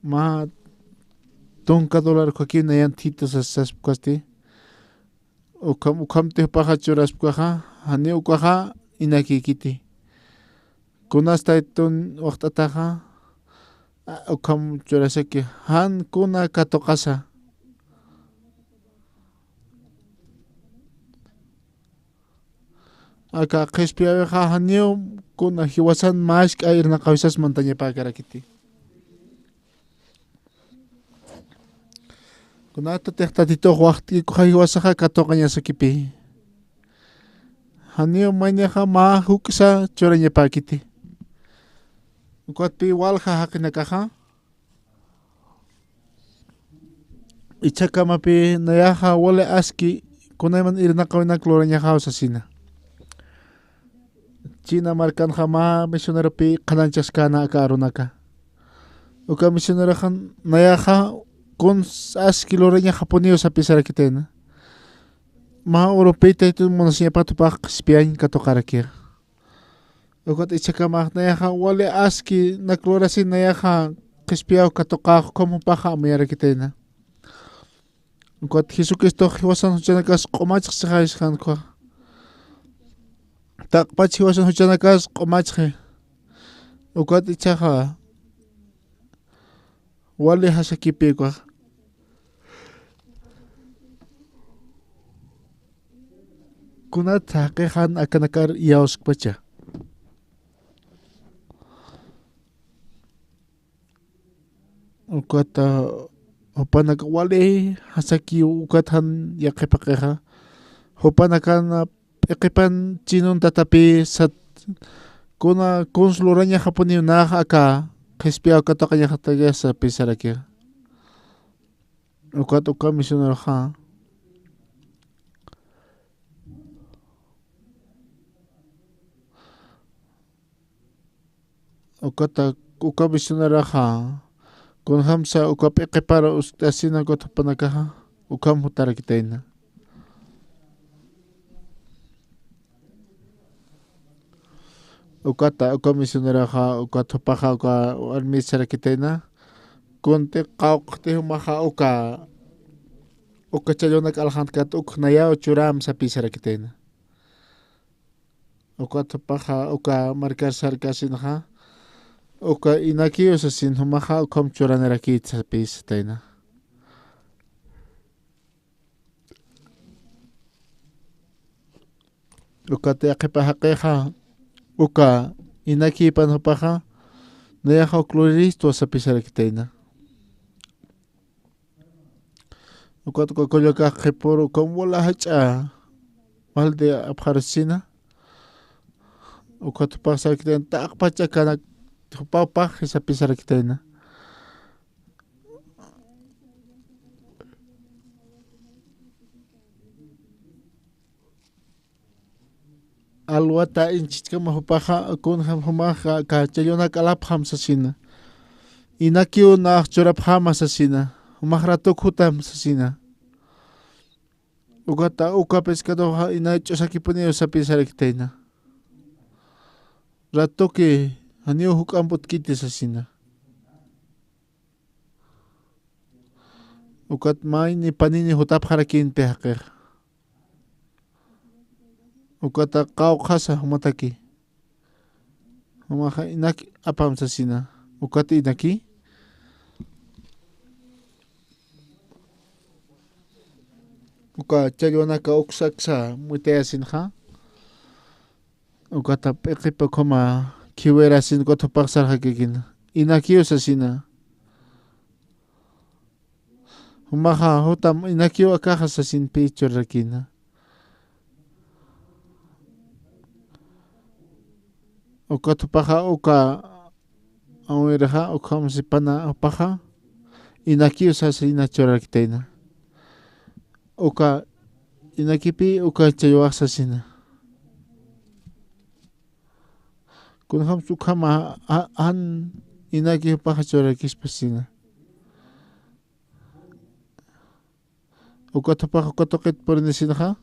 mä tunka dólar ukhakï nayan thita sas, saspa ukasti. Ukham, ukhamti jupaxa churaspkaxa, janiw ukaxa inakïkiti. Kunas Tatitun waxt'ataxa, a, ukham churasaki, jan kuna katuqasa. Aka qhispiyäwixa janiw kuna jiwasan mask'a irnaqawisas mantañapäkarakiti. Kunatatix Tatitux waxt'ikixay jiwasaxa katuqañasakipï. Janiw maynixa mä juk'sa churañapäkiti. Ukatpï walja jaqinakaxa, ichhakamapï nayaxa wali aski kunayman irnaqawinak lurañaxaw sasina. China markanxa mä misioneropï qhanañchaskäna aka arunaka. Uka misioneroxa nayaxa kuns aski lurañaxapuniw sapï sarakitayna. Mä urupï Tatitun munasiñapat jupax qhispiyañ katuqarakixa. Ukat ichhakamax nayaxa wali askinak lurasin nayaxa qhispiyaw katuqax ukham jupaxa amuyarakitayna. Ukat Jesucristox jiwasan juchanakas q'umachxsixay sasxan ukhax. Taqpach jiwasan juchanakas q'umachxi. Ukat ichhaxa wali jasakipï ukax. Kunat jaqix jan akanakar iyawskpacha. Ukat, a, jupanak wali jasaki ukat jan yaqhip jaqixa. Jupanakan, a, p'iqipan chinun tatapï sat, kuna kuns lurañaxapuniw nax aka qhispiyaw katuqañaxataki sapï sarakixa. Ukat uka misioneroxa. Ukata, uka misioneroxa, kunjamsa uka p'iqipar uskt'asina ukat jupanakaxa, ukham jutarakitayna. Ukata, uka misioneroxa, ukat jupaxa, uka warmï sarakitayna, kunti qawqti jumaxa uka, uka challunak aljantkat uk nayaw churäm sapï sarakitayna. Ukat jupaxa uka markar sarkasinxa, uka inakiw sasin jumaxa ukham churanarakït sapï satayna. Ukat yaqhipa jaqixa, uka inakïpan jupaxa, nayaxa uk luriristu sapï sarakitayna. Ukat uka kullakax qhipür ukham wala jach'a, waldi apxarusina. Ukat jupax sarakitayna taqpach akanak jupaw paxi sapï sarakitayna. Alwata inchichkama jupaxa, kunjam jumaxa, aka challunak alapxam sasina. Inakiw nax churapxama sasina. Jumax ratuk jutam sasina. Ukata, uka pescadoxa ina ch'usakipuniw sapï sarakitayna. Ratuki, janiw juk'amp utkiti sasina. Ukat mayni panini jutapxarakïnti jaqix. Ukata qawqhasa jumataki. Jumaxa inak apam sasina. Ukat inaki. Uka challwanaka uksaksa muytayasinxa. Ukata p'iqipa ukhama khiwirasin ukat jupax sarxakikina. Inakiw sasina. Jumaxa jutam inakiw akaxa sasin pï churarakina. Ukat jupaxa uka awiraxa ukham sipana jupaxa inakiw sasina churarakitayna. Uka inakipï uka challwax sasina. Kunjams ukhama a-, an inaki jupaxa churarakispa sasina. Ukat jupax uka tuqit purinisinxa.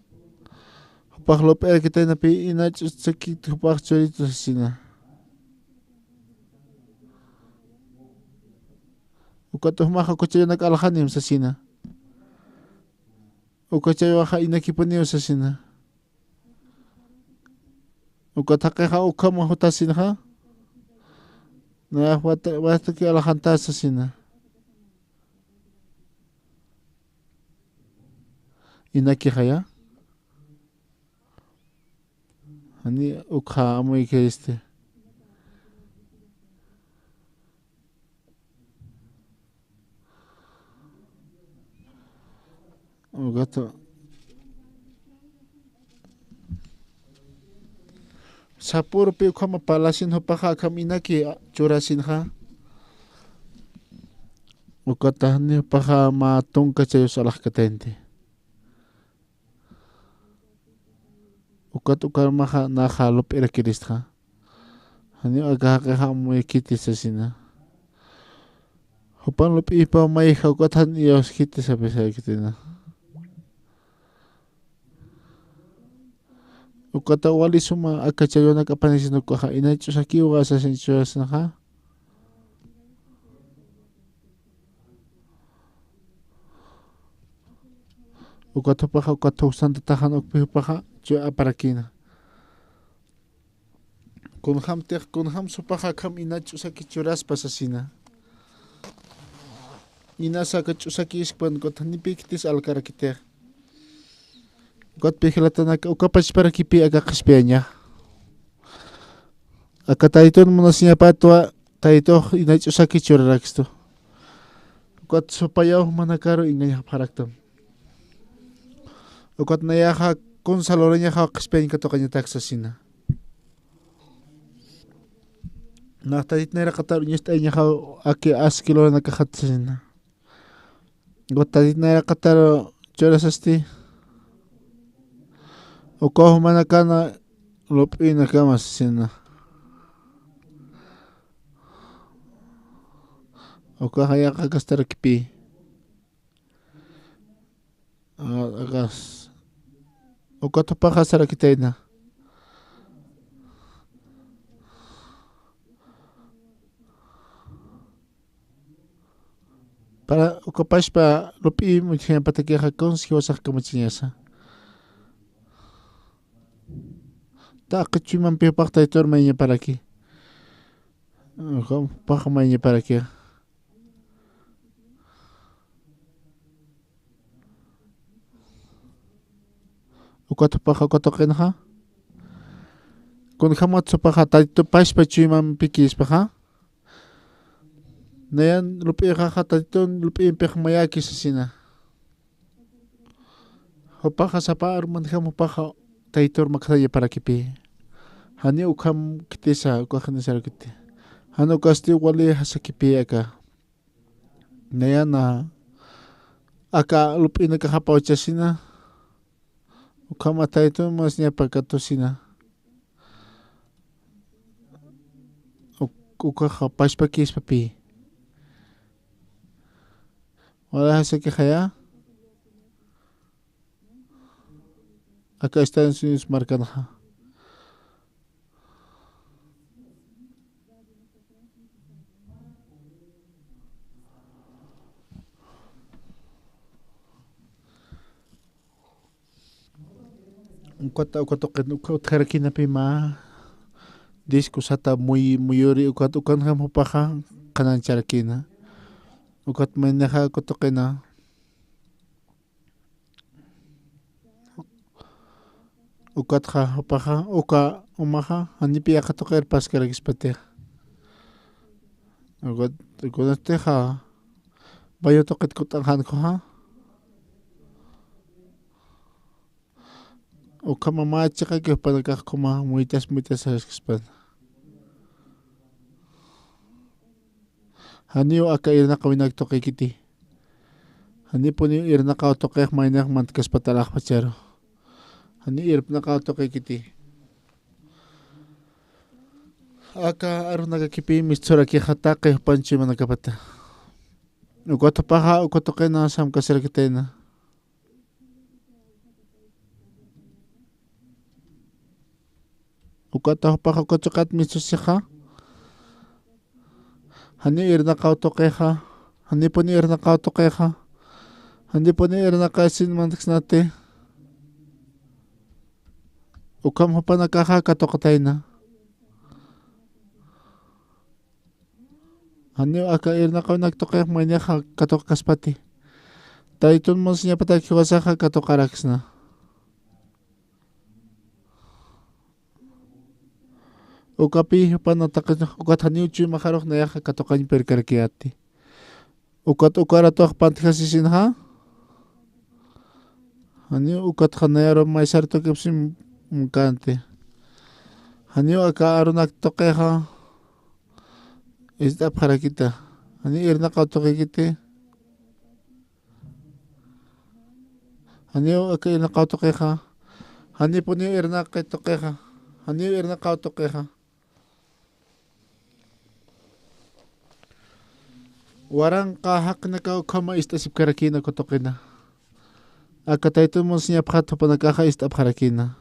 Jupax lup'irakitaynapi inach'usakit jupax churitu sasina. Ukat jumaxa uka challwanak alxanim sasina. Uka challwaxa inakipuniw sasina. Ukat jaqixa ukham jutasinxa. Nayax wata-, wataki alxantas sasina. Inakixaya. Jani ukxa amuykisti. Ukata. Sapurpi ukhama parlasin jupaxa akham inaki churasinxa. Ukata jani jupaxa mä tunka challwis alaxkataynti. Ukat ukarmaxa naxa lup'irakiristxa. Janiw aka jaqixa amuyakiti sasina. Jupan lup'ipa mayja ukat jan iyawskiti sapisakitina. Ukata wali suma aka challwanak apanisin ukaxa inach'usakiwa sasin churasinxa. Ukat jupaxa, ukat thuksanta taxan ukpi jupaxa, chuy aparakina. Kunjamtix, kunjams jupaxa akham ina ch'usaki churaspa sasina. Inasa aka ch'usaki iskpan, ukat janipï khitis alkarakitix. Ukat pijilatanak, uka pachparakipï aka qhispiyaña. Aka taytun munasiñapatwa, taytux ina ch'usaki churarakistu. Ukat supayaw jumanakaru engañapxaraktam. Ukat nayaxa kunsa lurañaxa qhispiyañ katuqañatak sasina. Nax tatit nayraqatar uñast'ayañaxa aki aski luranakaxat sasina. Ukat tatit nayraqatar churasasti. Ukaw jumanakana lup'inakama sasina. Ukaxa yaqha kastarakipï. A-, akas. Ukat jupaxa sarakitayna. Para uka pachpa lup'i muchhañapatakixa kuns jiwasax kamachañasa. Taqi chuymampi jupax taytur mayañaparaki. Jupax mayañaparaki. Ukat jupaxa, uka tuqinxa. Kunjamat jupaxa, tatitu pachpa chuymampikispaxa. Nayan lup'ixaxa, tatitun lup'impix mayäki sasina. Jupaxa sapa armanjam jupaxa taytur maksayaparakipï. Jani ukham khitisa, ukax jani sarakiti. Jani ukasti wali jasakipï aka. Nayana aka lup'inakax apawchasina. Ukhama taytun munasiñapa katusina. Uk-, ukaxa pachpakispapï. Wali jasakixaya. Aka Estados Unidos markanxa. Ukat, ukat tuqin, uka utjarakïnapï mä disco sata muy, muyuri, ukat, ukanjam jupaxa qhanañcharakïna. Ukat maynixa uka tuqina. Ukatxa jupaxa, uka umaxa, janipi yaqha tuqir paskarakispatixa. Ukat, ukunatixa, baño tuqit kut'anxankuxa. Ukhama mä chiqaki jupanakax ukhama muytas, muytas saraskaspan. Janiw aka irnaqawinak tuqikiti. Janipuniw irnaqaw tuqix maynix mantkaspat alaxpacharu. Janiw irnaqaw tuqikiti. Aka arunakakipï mistsurakixata, taqi jupan chuymanakapata. Ukat jupaxa, uka tuqina samkasirakitayna. Ukat jupaxa, uka chiqat mistusixa. Janiw irnaqaw tuqixa. Janipuniw irnaqaw tuqixa. Janipuniw irnaqasin mantksnati. Ukham jupanakaxa katuqatayna. Janiw aka irnaqawinak tuqix maynixa katuqkaspati. Taytun munsiñapatak jiwasaxa katuqaraksna. Ukapï jupanataqi, ukat janiw chuymaxarux nayaxa katuqañ pirkarakiyäti. Ukat uka ratux pantjasisinxa. Janiw ukatxa nayaru maysar tuqipxsï mukänti. Janiw aka arunak tuqixa ist'apxarakita. Janiw irnaqaw tuqikiti. Janiw aka irnaqaw tuqixa. Janipuniw irnaqi tuqixa. Janiw irnaqaw tuqixa. Waranqa jaqinakaw ukhama ist'asipkarakïna uka tuqina. Aka Taytun munsiñapxat jupanakaxa ist'apxarakïna.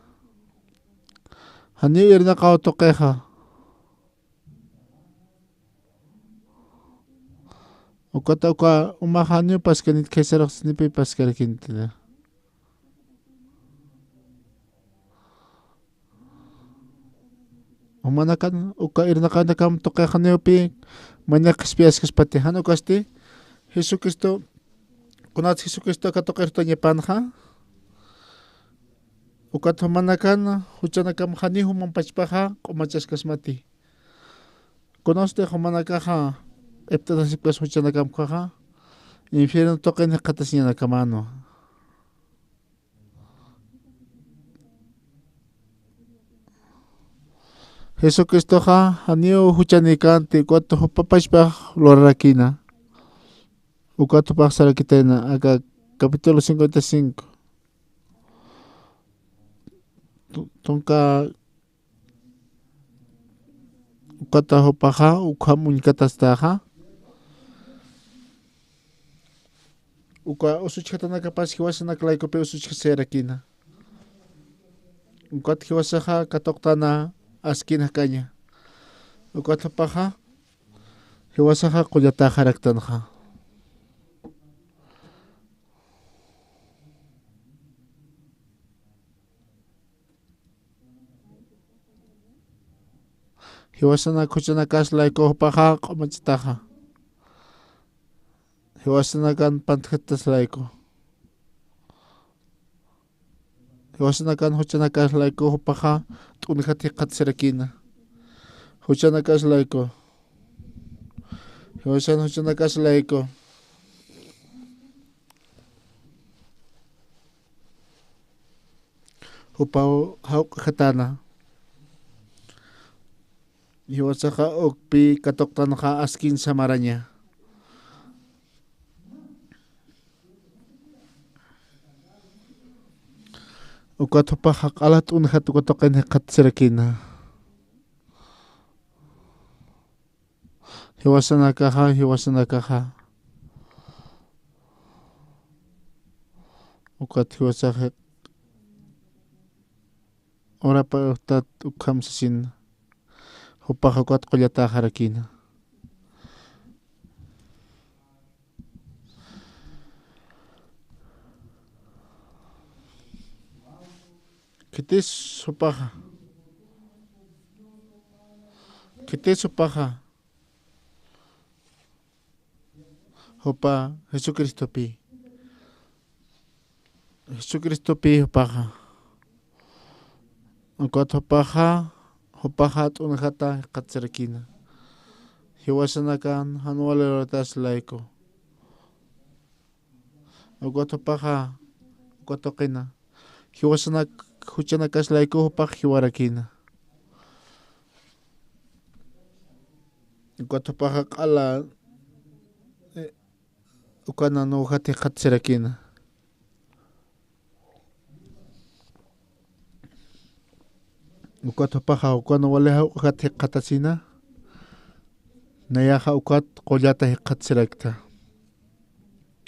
Janiw irnaqaw tuqixa. Ukata uka umaxa janiw paskanit, khaysaruxsnipï paskarakïnti. Jumanakan uka irnaqawnakam tuqix janiwpï maynix qhispiyaskaspati, jan ukasti Jesucristo, kunats Jesucristo aka tuqir jutañapanxa, ukat jumanakan juchanakam janiw juman pachpaxa q'umachaskasmati. Kunasti jumanakaxa q'ipt'atasipkas juchanakam ukkhaxa, infierno tuqin jikxatasiñanakamanwa. Jesucristoxa janiw juchanïkänti, ukat jupa pachpax lurarakïna. Ukat jupax sarakitayna, aka capítulo cincuenta y cinco. Tu-, tunka ukata jupaxa, ukham uñkatastaxa. Uka usuchjatanakapas jiwasanak laykupï usuchjasirakïna. Ukat jiwasaxa katuqtana askin jakaña. Ukat jupaxa, jiwasaxa qullataxaraktanxa. Jiwasanak juchanakas layku jupaxa q'umachataxa. Jiwasanakan pantjatas layku. Jiwasanakan juchanakas layku jupaxa t'unjat jikxatasirakïna. Juchanakas layku. Jiwasan juchanakas layku. Jupaw jawk'jatäna. Jiwasaxa ukpï katuqtanxa askin samaraña. Ukat jupaxa q'ala t'unjat uka tuqin jikxatasirakïna. Jiwasanakaxa, jiwasanakaxa. Ukat jiwasaxa urapa utat ukham sasin. Jupaxa ukat qullataxarakïna. Khitis jupaxa. Khitis jupaxa. Jupa Jesucristopi. Jesucristopi jupaxa. Ukat jupaxa, jupaxa t'unjata jikxatarakïna. Jiwasanakan jan wali luratas layku. Ukat jupaxa, ukat tuqina. Jiwasanak, juchanakas layku jupax jiwarakïna. Ukat jupaxa q'ala, eh, ukanan jikxatasirakïna. Ukat jupaxa, ukan wali jawq'at jikxatasina. Nayaxa ukat qullata jikxatasirakta.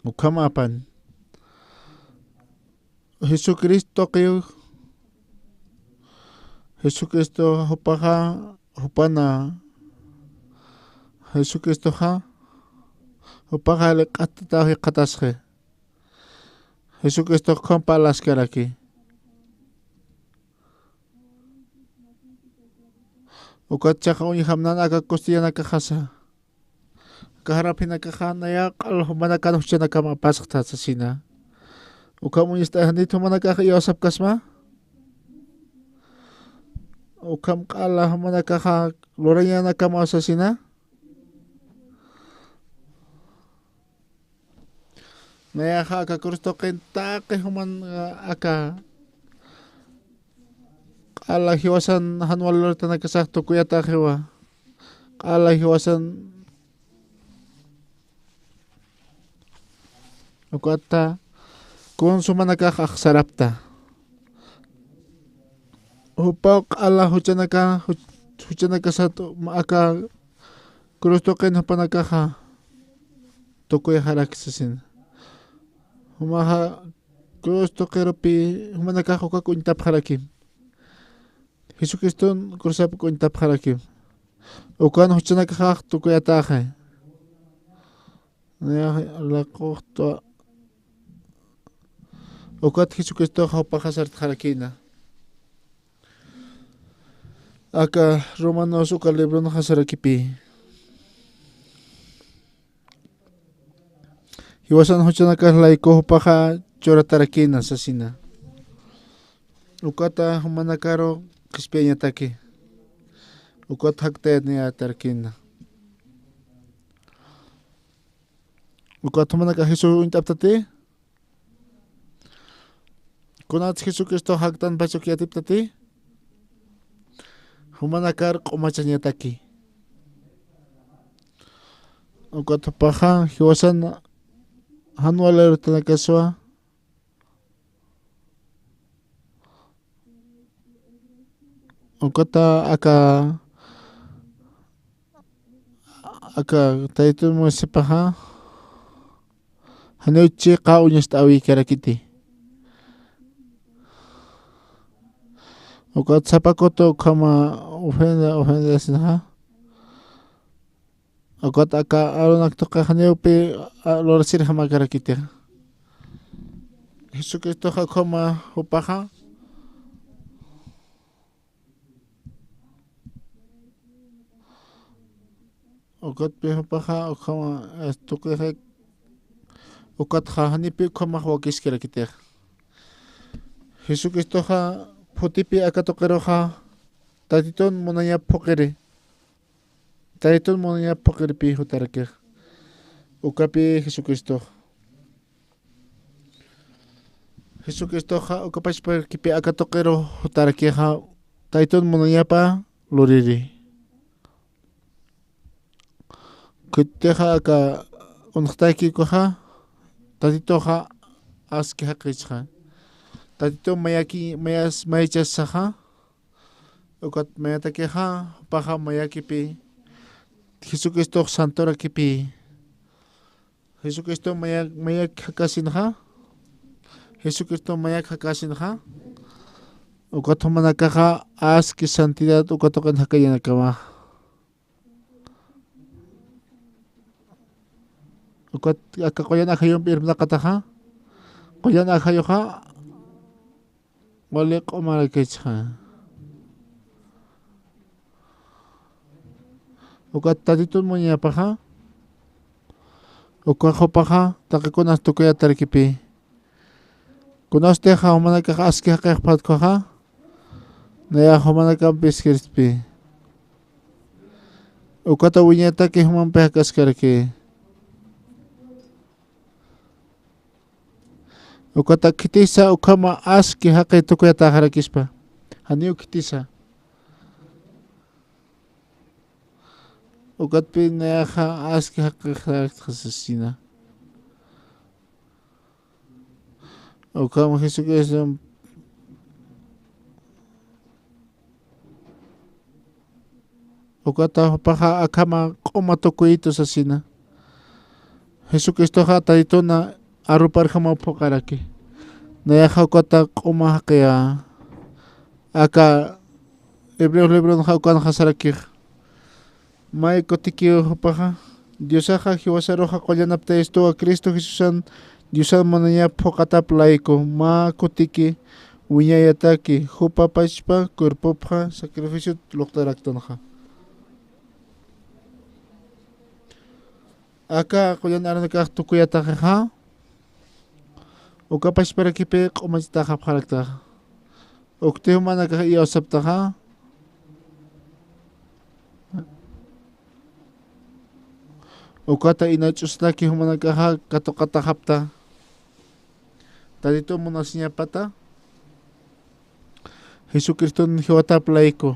Ukham apan. Jesucristo tuqiw, Jesucristo jupaxa, jupana, Jesucristoxa, jupaxa liq'at tataw jikxatasxi. Jesucristox ukham parlaskaraki. Ukat chiqa uñjamnan aka cristianakaxasa. Aka jarapinakaxa naya q'al jumanakan juchanakam apasxta sasina. Ukham uñist'ayanit jumanakax iyawsapkasma. Ukham q'ala jumanakaxa lurañanakam sasina. Nayaxa aka cruz tuqin taqi juman, a, aka q'ala jiwasan jan wali luratanakasax tukuyataxiwa. Q'ala jiwasan ukata kuns jumanakax axsarapta. Jupaw q'ala juchanaka, juch-, juchanakasat aka cruz tuqin jupanakaxa tukuyxarak sasina. Jumaxa cruz tuqirupi jumanakax ukak uñtapxarakim. Jesucriston cruzap uñtapxarakim. Ukan juchanakaxax tukuyatäxi. Nayax laquxta. Ukat Jesucristoxa jupaxa sartxarakïna. Aka Romanos uka libronxa sarakipï. Jiwasan juchanakax layku jupaxa churatarakïna sasina. Ukata jumanakaru qhispiyañataki. Ukat jakt'añatarakïna. Ukat jumanakax Jesús uñt'aptati. Kunats Jesucristo jaktanpach uk yatiptati, jumanakar q'umachañataki. Ukat jupaxa jiwasan jan wali luratanakaswa. Ukata aka, aka Taytun Moisepaxa, janiw chiqa uñast'äwikarakiti. Ukat sapa kutu ukhama ofrenda, ofrendasinxa. Ukat aka Aaronak tuqixa janiwpï, a, lurasirjamakarakiti. Jesucristoxa ukhama jupaxa. Ukatpï jupaxa ukhama, eh, tuqixa, ukatxa janipï ukhamax wakiskarakitix. Jesucristoxa phutipï aka tuqiruxa, Tatitun munañap phuqiri. Tatitun munañap phuqiripï jutarakix. Ukapï Jesucristox. Jesucristoxa uka pachpakipï aka tuqiru jutarakixa, Tatitun munañapa luriri. Khitixa aka uñjtayki ukaxa, Tatituxa aski jaqichxa. Tatitun mayaki, mayas, maychasaxa, ukat mayatakixa, jupaxa mayakipï, Jesucristox santorakipï. Jesucristo maya-, mayak jakasinxa. Jesucristo mayak jakasinxa. Ukat jumanakaxa aski santidad uka tuqin jakañanakama. Ukat aka qullan ajayumpi irpnaqataxa. Qullan ajayuxa wali q'umarakichxa. Ukat Tatitun muñapaxa, uka jupaxa taqi kunas tukuyatarkipi. Kunasti jumanakax aski jaqix phatkuxa, nayax jumanakampis jirspi. Ukata wiñataki jumampi jakaskaraki. Ukata khitisa ukhama aski jaqi tukuyatäxarakispa. Janiw khitisa. Ukatpi nayaxa aski jaqixarakta sasina. Ukham Jesucristo ukata jupaxa akhama q'uma tukuyitu sasina. Jesucristoxa Tatituna aruparjamaw phuqaraki. Nayaxa ukata q'uma jaqiya. Aka Hebreos libronxa ukanxa sarakix. May kutikiw jupaxa, Diosaxa jiwasaruxa qullanaptayistuwa Cristo Jesusan Diosan munañap phuqatap layku, mä kutiki wiñayataki, jupa pachpa cuerpopxa sacrificiot luqtaraktanxa. Aka qullan arunakax tukuyataxixa, uka pachparakipi q'umachitaxapxaraktaxa. Ukti jumanakax iyawsaptaxa. Ukata ina ch'usataki jumanakaxa katuqataxapta. Tatitu munasiñapata. Jesucriston jiwatap layku.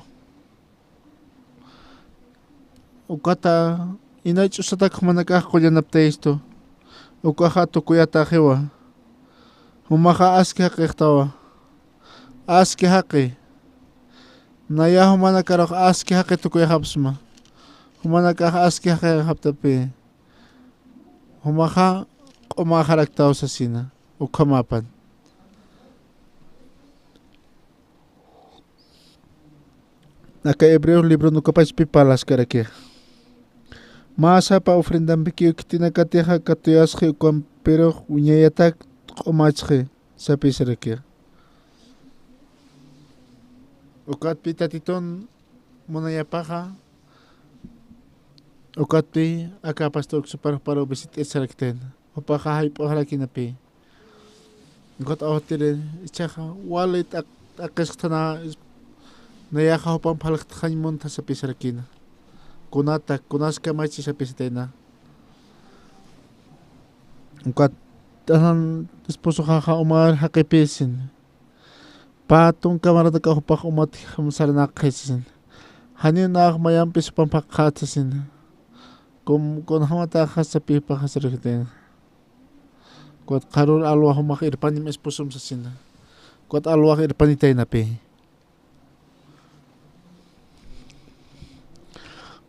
Ukata ina ch'usatak jumanakax qullanaptayistu. Ukaxa tukuyataxiwa. Jumaxa aski jaqixtawa. Aski jaqi. Naya jumanakarux aski jaqi tukuyaxapsma. Jumanakax aski jaqixaptapi. Jumaxa q'umaxaraktaw sasina. Ukhamapan. Aka Hebreos libro nukapachpi parlaskarakixa. Mä sapa ofrendampikiw khitinakatixa katuyasxi ukampirux wiñayatak q'umachxi sapisarakixa. Ukatpi Tatitun munayapaxa, ukatpi aka pastor uksuparux paru visit'isaraktayna. Jupaxa jayp'uxarakinapi. Ukat awtiri ichaxa wali t'aq-, t'aqisktana, nayaxa jupan phalxtxañ munta sapisarakina. Kunata, kunas kamachi sapisatayna. Ukat t'anan esposoxaxa umar jaqipisin. Pä tunka maranakax jupax umat jam saranaqxisin. Janiw nax mayampis jupan phaqxätsasin. Kun, kunjamataxa sapipaxa sarakitayna. Ukat qharür alwa jumax irpanim esposom sasina. Ukat alwax irpanitaynapi.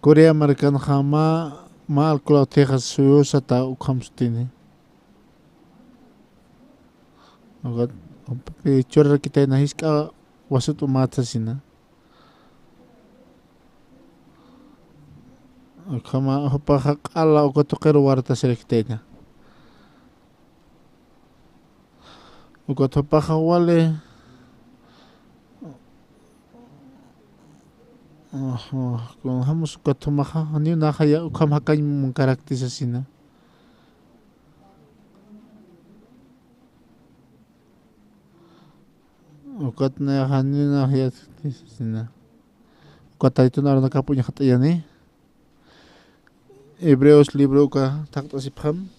Corea markanxa mä, mä alcohol utjixas suyusata ukham sutini. Ukat, upi churarakitayna jisk'a wasut umat sasina. Ukhama jupaxa q'ala uka tuqiru wartasirakitayna. Ukat jupaxa wali, ajá, kunjamus ukat jumaxa, janiw naxaya ukham jakañ munkarakti sasina. Ukat nayaxa janiw naxaya sasina. Ukat Tatitun arunakap uñjat'ayani. Hebreos libro uka thaqt'asipxam.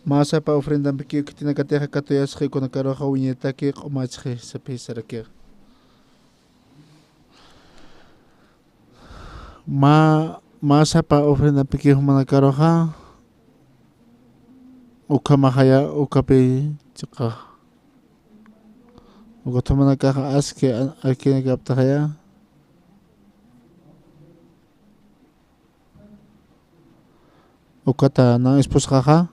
Mä sapa ofrendampikiw khitinakatixa katuyasxi ukanakaruxa wiñayataki q'umachxi sapisarakixa. Mä, mä sapa ofrendampikiw jumanakaruxa ukhamaxaya ukapi chiqa. Ukat jumanakaxa aski a-, akinakaptaxaya. Ukata nan esposaxa.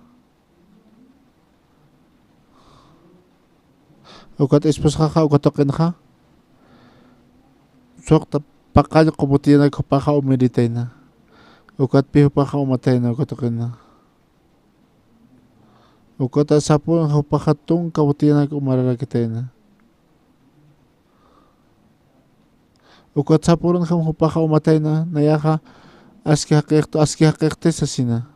Ukat esposaxa, uka tuqinxa. Suqta paqañ quputiyanak jupaxa umiritayna. Ukatpi jupaxa umatayna uka tuqina. Ukat sapürunxa jupaxa tunka butillanak umararakitayna. Ukat sapürunxam jupaxa umatayna, nayaxa aski jaqiqtu, aski jaqiqti sasina.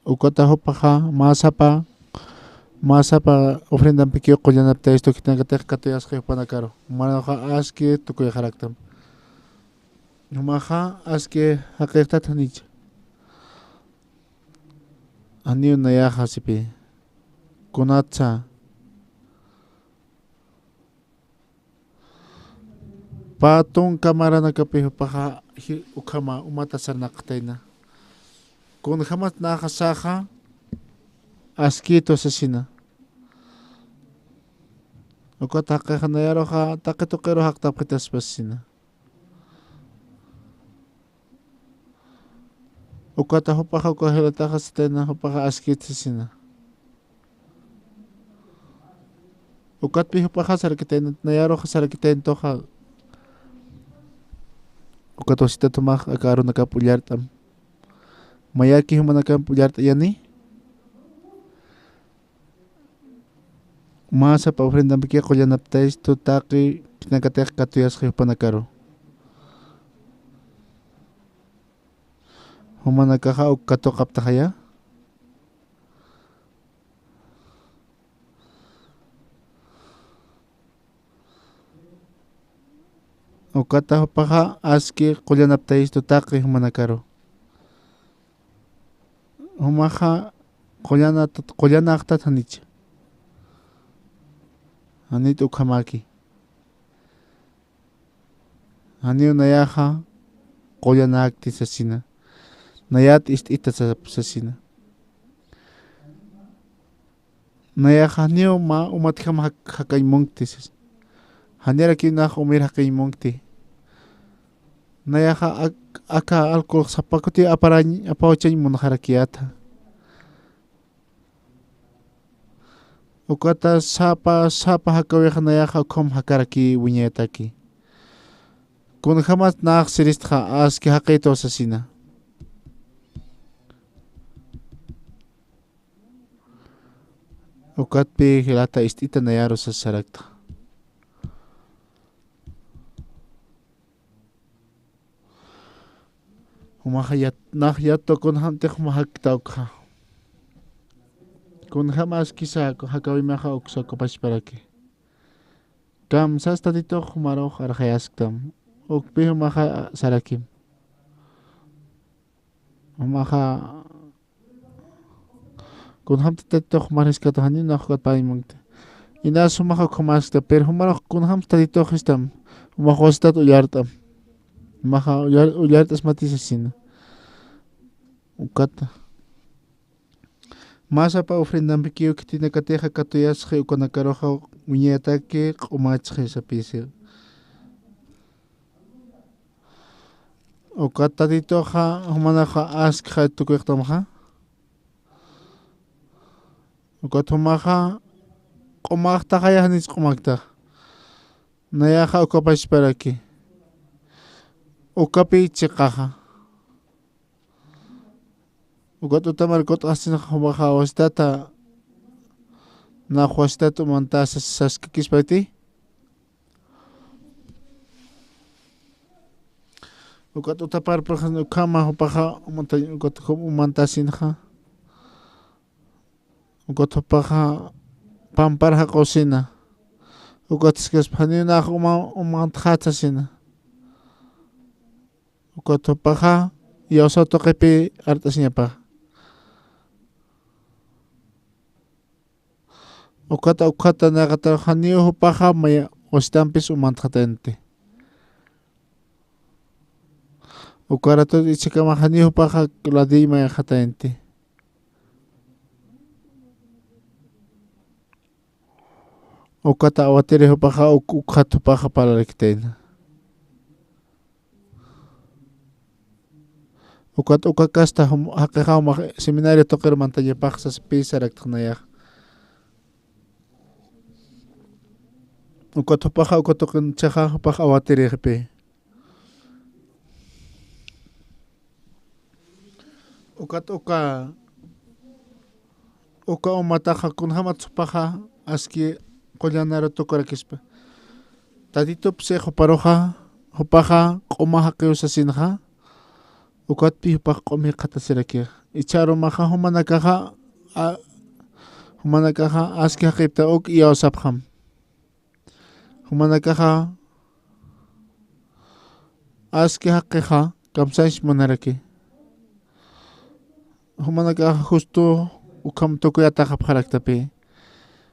Ukata jupaxa mä sapa, mä sapa ofrendampikiw qullanaptayistu khitinakatix katuyasxi jupanakaru. Jumanxa aski tukuyxaraktam. Jumaxa aski jaqiqtat janicha. Janiw nayaxa sipi. Kunatsa. Pä tunka maranakapi jupaxa ji-, ukhama umata sarnaqtayna. Kunjämat naxa saxa askitu sasina. Ukat jaqixa nayaruxa taqi tuqiru jaqtapxitaspa sasina. Ukata jupaxa uka jilataxa sitayna jupaxa askit sasina. Ukatpi jupaxa sarakitayna, nayaruxa sarakitayna tuxa. Ukat wasitatumax aka arunakap ullart'am. Mayaki jumanakamp ullart'ayani. Mä sapa ofrendampikiw qullanaptayistu taqi khitinakatix katuyasxi jupanakaru. Jumanakaxa uk katuqaptaxaya. Ukata jupaxa aski qullanaptayistu taqi jumanakaru. Jumaxa qullanat-, qullanaqtat janicha. Janit ukhamaki. Janiw nayaxa qullanakti sasina. Nayat ist'ita sap-, sasina. Nayaxa janiw mä umatjam jak-, jakañ munkti sasina. Janirakiw nax umir jakañ munkti. Nayaxa ak-, aka alcohol sapa kuti aparañ, apawachañ munxarakiyäta. Ukata sapa, sapa jakawixa nayaxa ukham jakaraki wiñayataki. Kunjämat nax siristxa aski jaqitu sasina. Ukatpi jilata ist'ita nayaru sas sarakta. Jumaxa yat-, nax yattu kunjämtix juma jakta ukxa. Kunjäm askisa jakawimaxa uksa ukapachparaki. Kamsas Tatitux jumarux arxayasktam. Ukpi jumaxa sarakim. Jumaxa kunjämti Tatitux jumar jiskata janiw nax ukat pay munkti. Inas jumaxa ukhamaskta, pero jumarux kunjämti Tatitux jistam. Jumax wasitat ullart'am. Jumaxa ullar-, ullart'asmati sasina. Ukata. Mä sapa ofrendampikiw khitinakatixa katuyasxi ukanakaruxa wiñayataki q'umachxi sapisi. Ukat Tatituxa jumanaxa askxa tukuyxtamxa. Ukat jumaxa q'umaxtaxaya janich q'umaktax. Nayaxa ukapachparaki. Ukapi chiqaxa. Ukat utamar kut'xasinxa jumaxa wasitata, nax wasitat umantas sas-, saskakispati. Ukat utapar purxan ukhama jupaxa umanta-, ukat jum umantasinxa. Ukat jupaxa pampar jaqusina. Ukat jiskaspa janiw nax uma-, umantxat sasina. Ukat jupaxa iyawsaw tuqipi art'asiñapaxa. Ukata, ukata naqatar janiw jupaxa maya wasitampis umantxatayanti. Uka ratut ichhakamax janiw jupaxa ladiy mayxatayanti. Ukata awatiri jupaxa uk-, ukxat jupaxa parlarakitayna. Ukat uka kasta jum-, jaqixa jumax seminario tuqir mantañapax saspi saraktax nayax. Ukat jupaxa uka tuqin chiqa jupax awatirixpi. Ukat uka, uka umataxa kunjämat jupaxa aski qullanaru tukurakispa. Tatitupsi juparuxa, jupaxa q'uma jaqiw sasinxa, ukatpï jupax q'um jikxatasirakixa. Jichha arumaxa jumanakaxa, a, jumanakaxa aski jaqipta uk iyawsapxam. Jumanakaxa aski jaqixa kamsañs munaraki. Jumanakaxa justo ukham tukuy ataxapxaraktapi.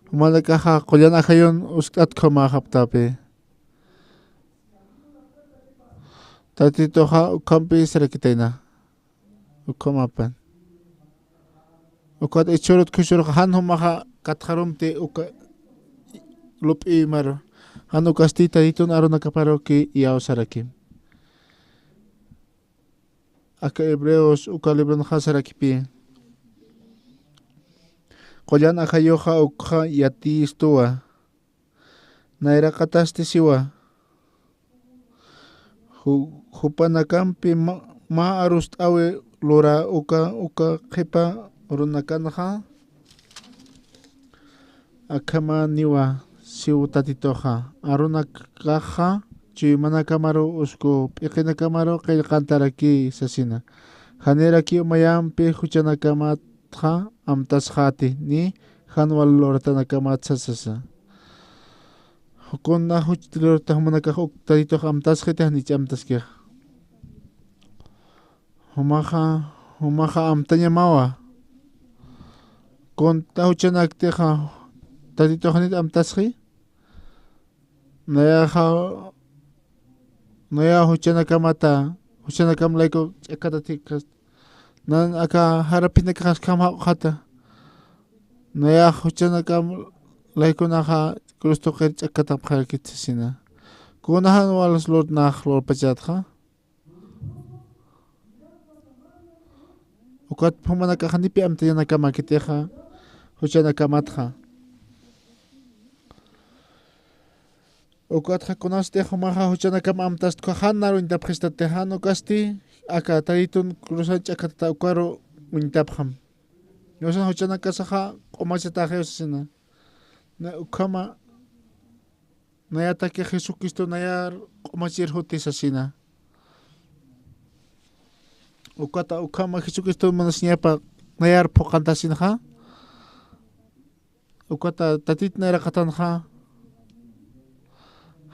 Jumanakaxa qullan ajayun uskt'at khumäxaptapi. Tatituxa ukhampï sarakitayna. Ukhamapan. Ukat jichhürut khusurux jan jumaxa katxarumti uka lup'imaru. Jan ukasti Tatitun arunakaparuki iyawsarakim. Aka Hebreos uka libronxa sarakipï. Qullan ajayuxa ukxa yatïstuwa. Nayraqatasti siwa. Ju-, jupanakampi ma, mä arust'äwi lurä uka, uka qhipa runakanxa. Akhamaniwa siw Tatituxa. Arunakaxa chuymanakamaru usku p'iqinakamaru qillqantaraki sasina. Janirakiw mayampi juchanakamat amtasxäti, ni jan wal luratanakamat sasasa. Kuna juchti lurata jumanakax uk Tatitux amtasxiti, janich amtaskixa. Jumaxa, jumaxa amtañamawa. Kunta juchanaktixa Tatitux janit amtasxi. Nayaxa, nayax juchanakamata, juchanakam layku ch'akatati kast-, nan aka jarapinakaxas kham jaq'xata. Nayax juchanakam laykunaxa cruz tuqir ch'akatapxarakit sasina. Kuna jan wal lurnax lurpachatxa. Ukat jumanakax janipï amtañanakamäkitixa, juchanakamatxa. Ukatxa kunasti jumaxa juchanakam amtast ukax jan naru uñtapxistati, jan ukasti aka Tatitun cruzan ch'akatata ukaru uñtapxam. Yusan juchanakasaxa q'umachatäxiw sasina. Na ukhama Nayatakix Jesucristo nayar q'umachir juti sasina. Ukata ukhama Jesucristo munasiñapa nayar phuqantasinxa. Ukata Tatit nayraqatanxa.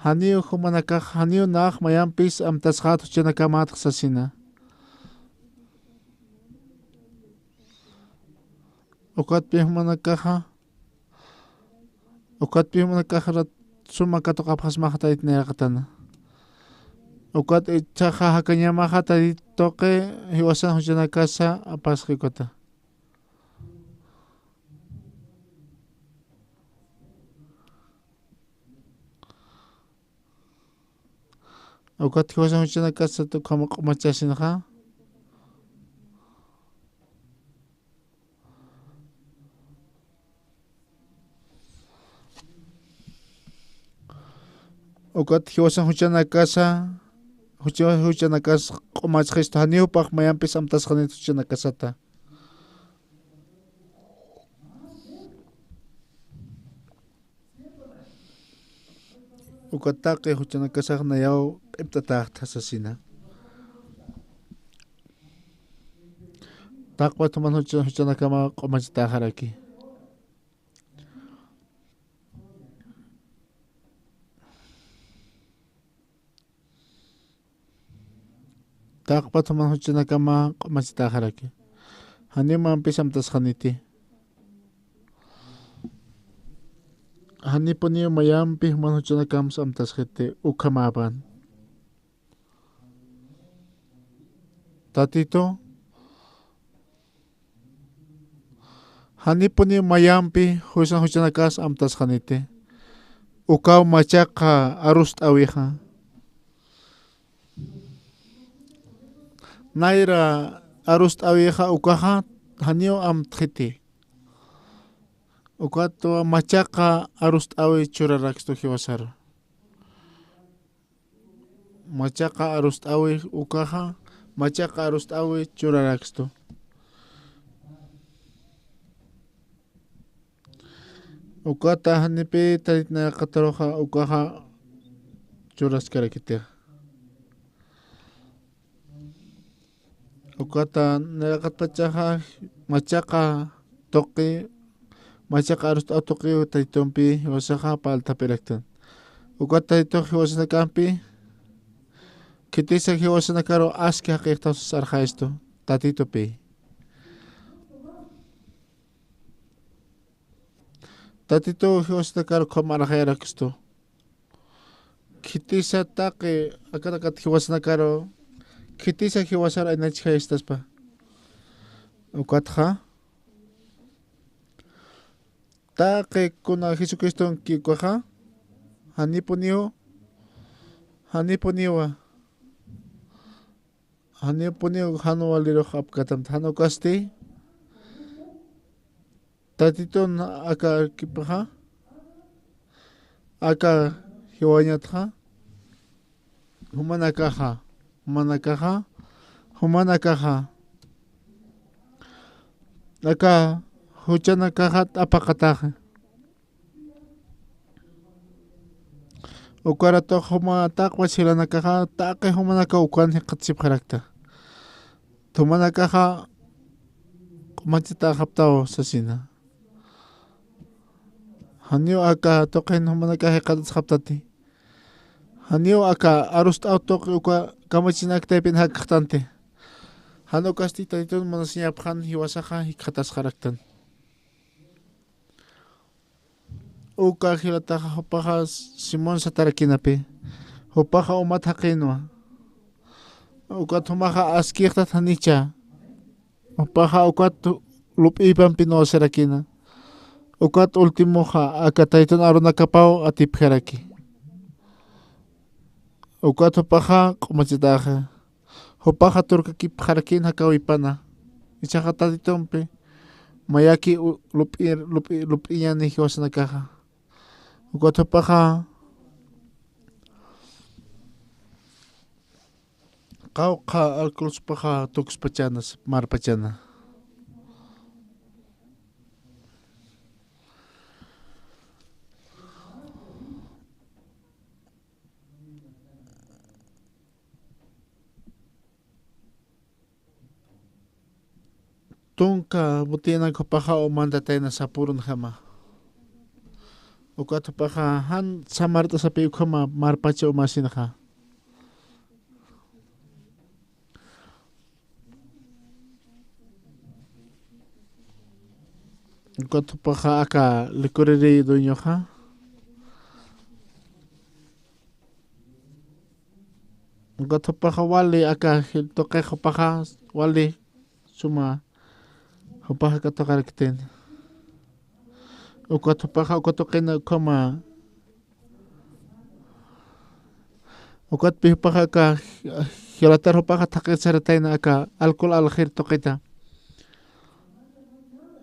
Janiw jumanakax, janiw nax mayampis amtasxät juchanakamatx sasina. Ukatpï jumanakaxa, ukatpï jumanakax rat suma katuqapxasmaxa Tatit nayraqatana. Ukat jichhaxa jakañamaxa Tatit tuqi jiwasan juchanakasa apasxi ukata. Ukat jiwasan juchanakasat ukhama q'umachasinxa. Ukat jiwasan juchanakasa, jucha-, juchanakas q'umachxistu, janiw jupax mayampis amtasxanit juchanakasata. Uka taqi juchanakasax nayaw q'ipt'atäxta sasina. Taqpat juman jucha-, juchanakama q'umachatäxaraki. Taqpat juman juchanakama q'umachatäxaraki. Janiw mayampis amtasxaniti. Janipuniw mayampi juman juchanakamsa amtasxiti ukhamäpan. Tatitu, janipuniw mayampi jusan juchanakas amtasxaniti. Ukaw machaqa arust'äwixa. Nayra arust'äwixa ukaxa janiw amtxiti. Ukatwa machaqa arust'äwi churarakstu jiwasaru. Machaqa arust'äwi ukaxa, machaqa arust'äwi churarakstu. Ukata janipï Tatit nayraqataruxa ukaxa churaskarakitixa. Ukata nayraqatpachaxa machaqa tuqi, machaqa arust'aw tuqi Tatitumpi jiwasaxa parlt'apiraktan. Ukat Tatitux jiwasanakampi, khitisa jiwasanakaru aski jaqixtaw sas arxaystu Tatitupi. Tatituw jiwasanakaru ukham arxayarakistu. Khitisa taqi akanakat jiwasanakaru, khitisa jiwasar aynachjayistaspa. Ukatxa, taqi kuna Jesucristonki ukaxa, janipuniw, janipuniwa. Janipuniw jan walirux apkatamti, jan ukasti, Tatitun aka arkipaxa, aka jiwañatxa, jumanakaxa, jumanakaxa, jumanakaxa, aka juchanakaxa t'apaqataxa. Ukaratux juma taqwa jilanakaxa, taqi jumanakaw ukan jikxatasipxarakta. Jumanakaxa q'umachatäxaptaw sasina. Janiw aka tuqin jumanakax jikxatasxaptati. Janiw aka arust'aw tuqi uka kamachinak taypin jakxtanti. Jan ukasti Tatitun munasiñapxan jiwasaxa jikxatasxaraktan. Uka jilataxa jupaxa Simón satarakinapi. Jupaxa umat jaqinwa. Ukat jumaxa askixtat janicha. Jupaxa ukat lup'iypampinwa sarakina. Ukat ultimoxa aka Tatitun arunakapaw atipjaraki. Ukat jupaxa q'umachataxa. Jupaxa turkakipxarakin jakawipana. Ichaxa Tatitumpi mayaki u-, lup'i-, lup'i-, lup'iñani jiwasanakaxa. Ukat jupaxa qawqha alcoholspaxa tukspachanas, marpachana. Tunka butinak jupaxa umantatayna sapürunjama. Ukat jupaxa jan samart'asapi ukhama marpacha umasinxa. Ukat jupaxa aka licoreri dueñoxa. Ukat jupaxa wali aka jil tuqix jupaxa wali suma jupaxa katuqaraktin. Ukat jupaxa uka tuqina ukhama. Ukatpi jupaxa aka jilatar jupaxa thaqir saratayna aka alcohol aljir tuqita.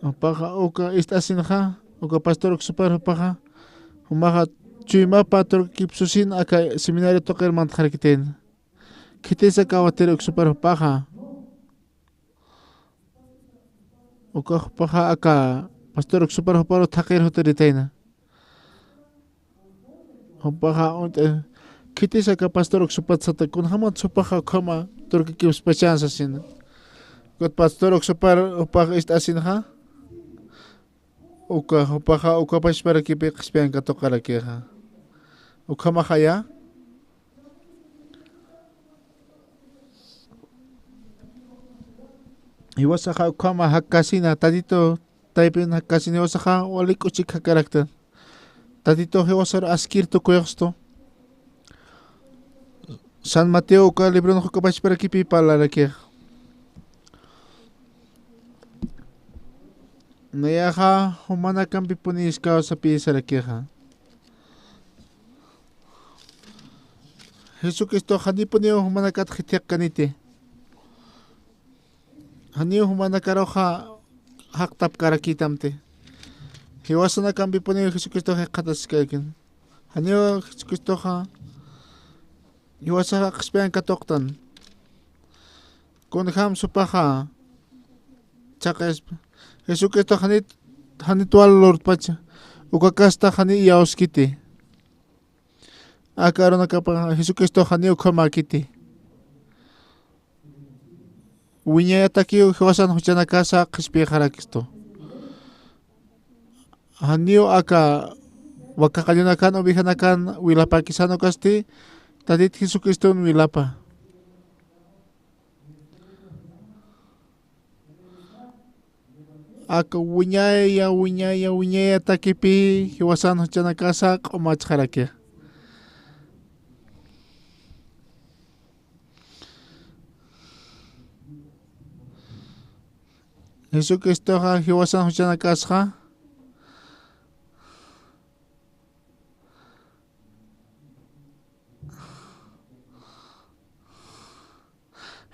Jupaxa uka ist'asinxa, uka pastor uksupar jupaxa, jumaxa chuymapa turkakipsusin aka seminario tuqir mantxarakitayna. Khitisa kawatir uksupar jupaxa. Uka jupaxa aka pastor uksupar juparu thaqir jutaritayna. Jupaxa uñt'a, khitisa aka pastor uksupat sata, kunjamat jupaxa ukhama turkakipspachan sasina. Ukat pastor uksupar jupax ist'asinxa. Uka jupaxa uka pachparakipi qhispiyan katuqarakixa. Ukhamaxaya. Jiwasaxa ukhama jakkasina, Tatitu taypin jakkasina, jiwasaxa wali k'uchik jakkaraktan. Tatitu jiwasar askir tukuyustu. San Mateo uka libron uka pachparakipi parlarakix. Nayaxa jumanakampipuni iskaw sapï sarakixa. Jesucristo janipuniw jumanakat jithiqkaniti. Janiw jumanakaruxa jaqtapkarakïtamti. Jiwasanakampipuniw Jesucristox jikxataskaraktan. Janiw Jesucristoxa jiwasaxa qhispiyan katuqtan. Kunjam jupaxa chhaqispa. Jesucristox janit, janit wal lurtpacha. Uka kasta jani iyawskiti. Aka arunakapa Jesucristo jani ukhamäkiti. Wiñayatakiw jiwasan juchanakasa qhispiyxarakistu. Janiw aka waka qallunakan, ovejanakan wilapäkisan ukasti, Tatit Jesucriston wilapa. Aka wiñaya, wiñaya, wiñayatakipi jiwasan juchanakasa q'umachxaraki. Jesucristoxa jiwasan juchanakasxa.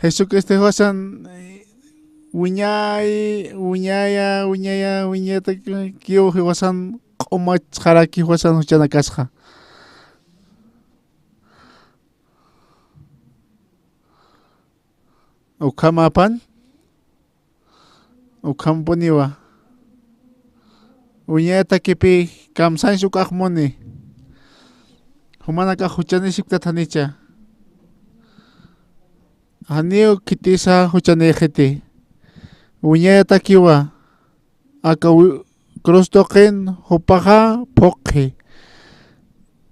Jesucristo jiwasan, eh, wiñay, wiñaya, wiñaya, wiñayatakiw jiwasan q'umachxaraki jiwasan juchanakasxa. Ukhamapan, ukhampuniwa. Wiñayatakipi kamsañs ukax muni. Jumanakax juchanisipktat janicha. Janiw khitisa juchanïxiti. Wiñayatakiwa. Aka wi-, cruz tuqin jupaxa phuqhi.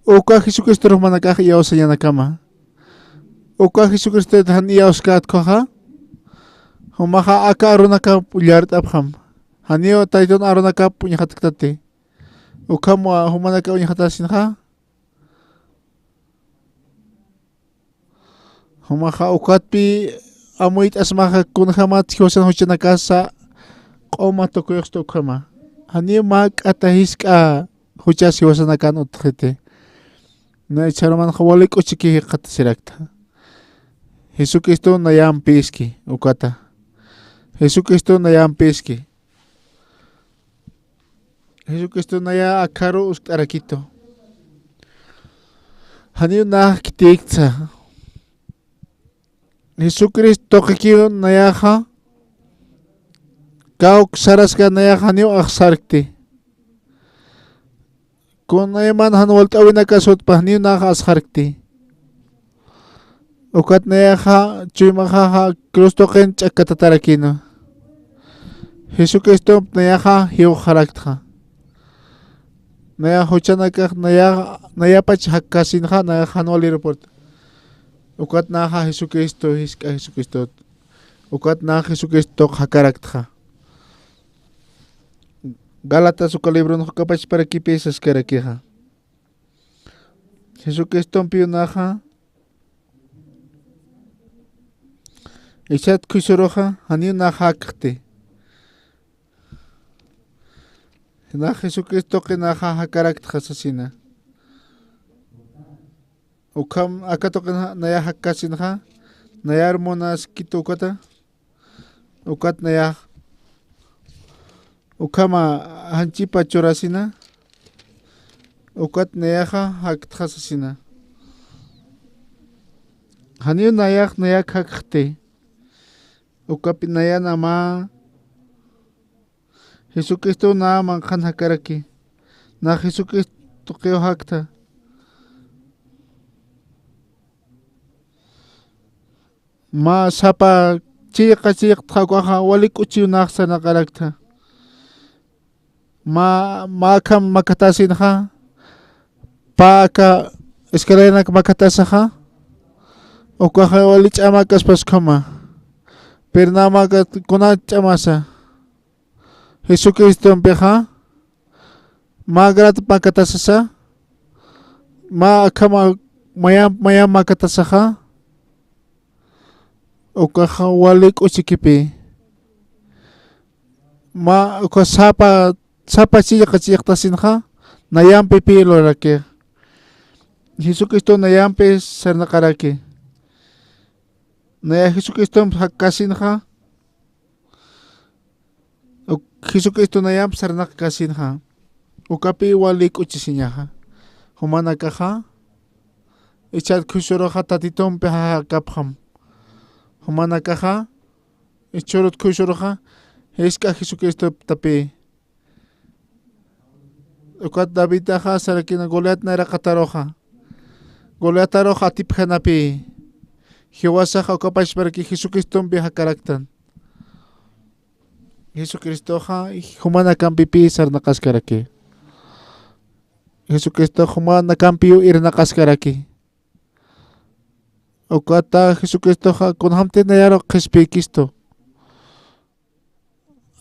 Uka Jesucristor jumanakax iyawsañanakama. Uka Jesucristot jan iyawskätkuxa. Jumaxa aka arunakap ullart'apxam. Janiw taytun arunakap uñxatktati. Ukham jumanaka uñxatasinxa. Jumaxa ukatpi amuyt'asmaxa kunjamat jiwasan juchanakasa q'uma tukuyxstu ukhama. Janiw mä k'ata jisk'a juchas jiwasanakan utjxiti. Na ichharumanxa wali k'uchiki jikxatasirakta. Jesucristo nayampïski ukata. Jesucristo nayampïski. Jesucristo naya akharu uskt'arakitu. Janiw nax khitïktsa. Jesucristo tuqikiw nayaxa. Kawk saraska nayaxa janiw axsarkti. Kunayman jan walt'äwinaka sutpa janiw nax axsarkti. Ukat nayaxa chuymaxaxa cruz tuqin ch'akkatatarakiwa. Jesucristomp nayaxa jiwxaraktxa. Nayax juchanakax naya, nayapach jakkasinxa, nayax jan wali aeropuerto. Ukat naxa Jesucristo, jisk'a Jesucristot. Ukat nax Jesucristox jakaraktxa. Gálatas uka libronxa ukapachparakipï saskarakixa. Jesucristompiw naxa, ichat khuysuruxa, janiw nax jakxti. Nax Jesucristoqi naxa jakaraktxa sasina. Ukham aka tuqin nayax jakkasinxa, nayar munaskiti ukata. Ukat nayax, ukhama janchipa churasina, ukat nayaxa jaktxa sasina. Janiw nayax nayak jakxti, ukapi naya mä Jesucristo nä manqhan jakaraki, nax Jesucristo tuqiw jaktha. Mä sapa chillqa chillqtxa ukaxa wali k'uchiw nax sarnaqaraktha. Mä, mä akham makatasinxa, pä aka escaleranak makatasaxa, ukaxa wali ch'amakaspas ukhama. Pero nä mä kuna ch'amasa. Jesucristompixa, mä grat makatasasa, mä akhama mayamp, mayamp makatasaxa, ukaxa wali k'uchikipï. Mä uka sapa, sapa chillqa chillqtasinxa, nayampipï luraraki. Jesucristo nayampi sarnaqaraki. Naya Jesucristomp jakkasinxa, Uk-, Jesucristo nayamp sarnaqkasinxa, ukapï wali k'uchisiñaxa. Jumanakaxa, ichat khuysuruxa Tatitumpi jakapxam. Jumanakaxa, ichhürut khuysuruxa, jisk'a Jesucristoptapï. Ukat Davidaxa sarakina Goliat nayraqataruxa. Goliataruxa atipjanapï. Jehovasaxa ukapachparaki Jesucristompi jakaraktan. Jesucristoxa jumanakampi pï sarnaqaskaraki. Jesucristox jumanakampiw irnaqaskaraki. Ukata Jesucristoxa kunjamti nayaru qhispiykistu.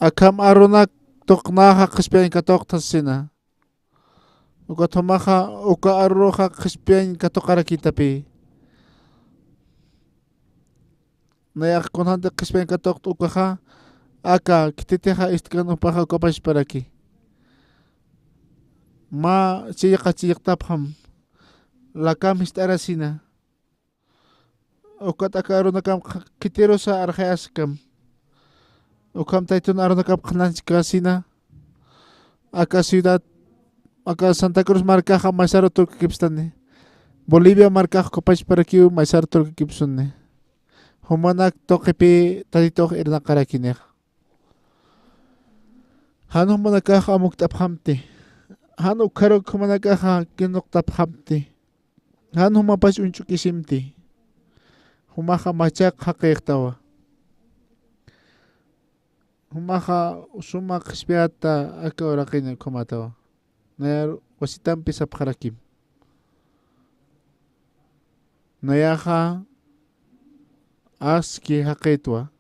Akham arunak tuqnaxa qhispiyañ katuqtasina. Ukat jumaxa uka aruruxa qhispiyañ katuqarakitapï. Nayax kunjamti qhispiyañ katuqta ukaxa, aka khititixa ist'kan jupaxa ukapachparaki. Mä chillqa chillqtapxam, lakam jist'arasina. Ukat aka arunakam qh-, khitirusa arxayaskam. Ukham taytun arunakap qhanañchkasina. Aka ciudad, aka Santa Cruz markaxa maysaru turkakipstani. Bolivia markax ukapachparakiw maysaru turkakipsuni. Jumanak tuqipï tatitux irnaqarakinix. Jan jumanakax amukt'apxamti. Jan ukharuk jumanakaxa kinuqtapxamti. Jan jumapach uñch'ukisimti. Jumaxa machaq jaqïxtawa. Jumaxa suma qhispiyata aka uraqini ukhamatawa. Nayar wasitampi sapxarakim. Nayaxa aski jaqïtwa.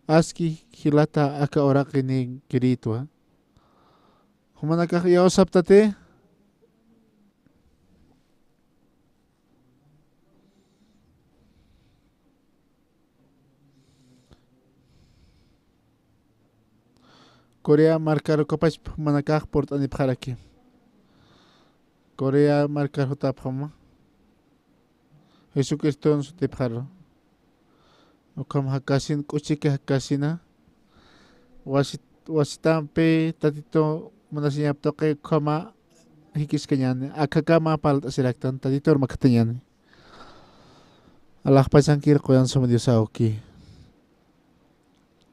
Aski jilata aka uraqini kirïtwa. Jumanakax iyawsaptati. Corea markar ukapachpa jumanakax purt'anipxaraki. Corea markar jutapxama. Jesucriston sutipxaru. Ukham jakasin, k'uchiki jakasina. Wasit-, wasitampi Tatitu munasiñap tuqi ukhama jikiskañäni. Akhakama parlt'asiraktan, Tatitur makatañäni. Alaxpachankir quyan suma Dios awki.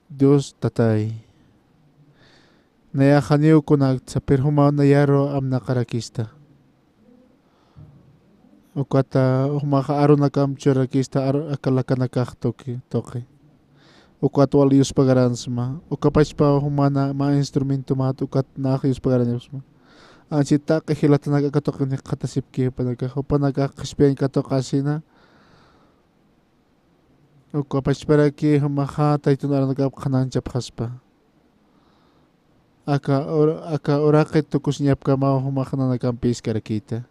Dios Tatay. Nayax janiw kunakta, pero jumaw nayaru amnaqarakista. Ukata jumaxa arunakam churakista, aru-, aka lakanakax tuki, tuqi. Ukat wal yuspagaransma. Ukapachpa jumana mä instrumentomat ukat nax yuspagaranipxsma. Anchi taqi jilatanak aka tuqin jikxatasipki jupanakax, jupanakax qhispiyañ katuqasina. Ukapachparaki jumaxa taytun arunakap qhanañchapxaspa. Aka ur-, aka uraqi tukusiñapkamaw jumax nanakampi iskarakïta.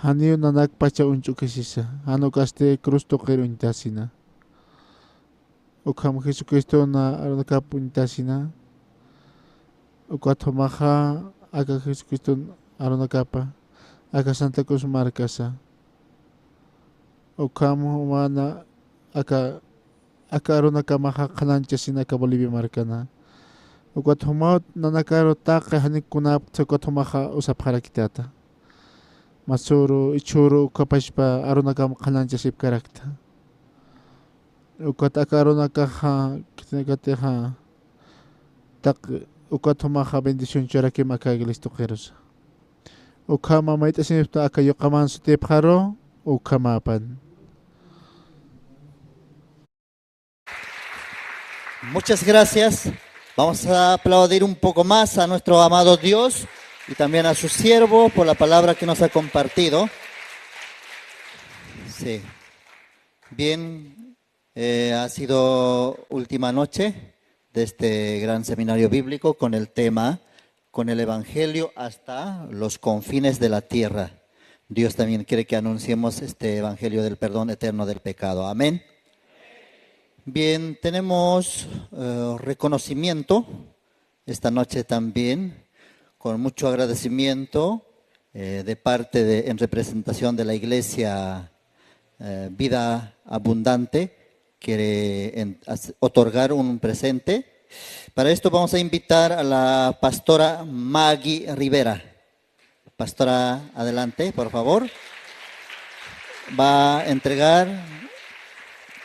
Janiw nanakpacha uñch'ukisisa, jan ukasti cruz tuqir uñtasina. Ukham Jesucristona arunakap uñtasina. Ukat jumaxa aka Jesucriston arunakapa, aka Santa Cruz markasa. Ukham jumana aka, aka arunakamaxa qhanañchasina aka Bolivia markana. Ukat jumawt nanakaru taqi janikunapktsa ukat jumaxa usapxarakitata. Masüru, ichhüru ukapachpa arunakam qhanañchasipkarakta. Ukat aka arunakaxa, khitinakatixa, taq ukat jumaxa bendición churakim aka iglesia tuqirusa. Ukhama mayt'asinipxta aka yuqaman sutipxaru, ukhamapan. Muchas gracias. Vamos a aplaudir un poco más a nuestro amado Dios y también a su siervo por la palabra que nos ha compartido. Sí. Bien, eh, ha sido última noche de este gran seminario bíblico con el tema "Con el evangelio hasta los confines de la tierra". Dios también quiere que anunciemos este evangelio del perdón eterno del pecado. Amén. Bien, tenemos, eh, reconocimiento esta noche también, con mucho agradecimiento, eh, de parte de, en representación de la iglesia, eh, Vida Abundante, quiere en-, as-, otorgar un presente. Para esto vamos a invitar a la pastora Maggie Rivera. Pastora, adelante, por favor. Va a entregar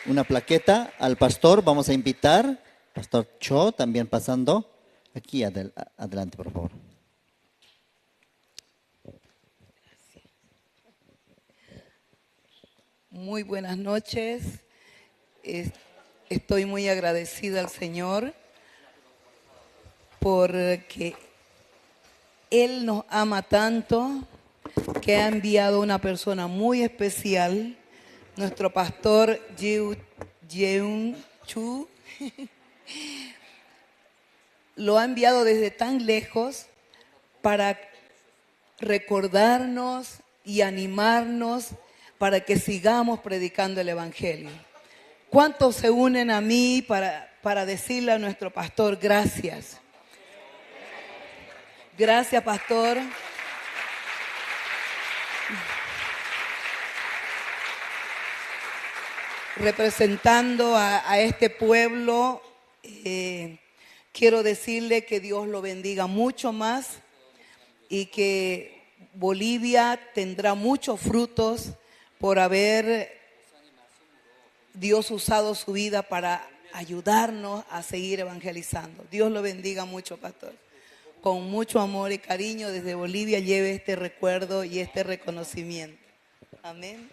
una plaqueta al pastor. Vamos a invitar, Pastor Cho, también pasando. Aquí adel-, a-, adelante, por favor. Muy buenas noches. Es- Estoy muy agradecida al Señor porque Él nos ama tanto que ha enviado una persona muy especial, nuestro pastor Jiu- Jeun Chu. Lo ha enviado desde tan lejos para recordarnos y animarnos para que sigamos predicando el evangelio. ¿Cuántos se unen a mí para, para decirle a nuestro pastor gracias? Gracias, pastor. Representando a, a este pueblo, eh, quiero decirle que Dios lo bendiga mucho más y que Bolivia tendrá muchos frutos por haber Dios usado su vida para ayudarnos a seguir evangelizando. Dios lo bendiga mucho, pastor. Con mucho amor y cariño desde Bolivia lleve este recuerdo y este reconocimiento. Amén.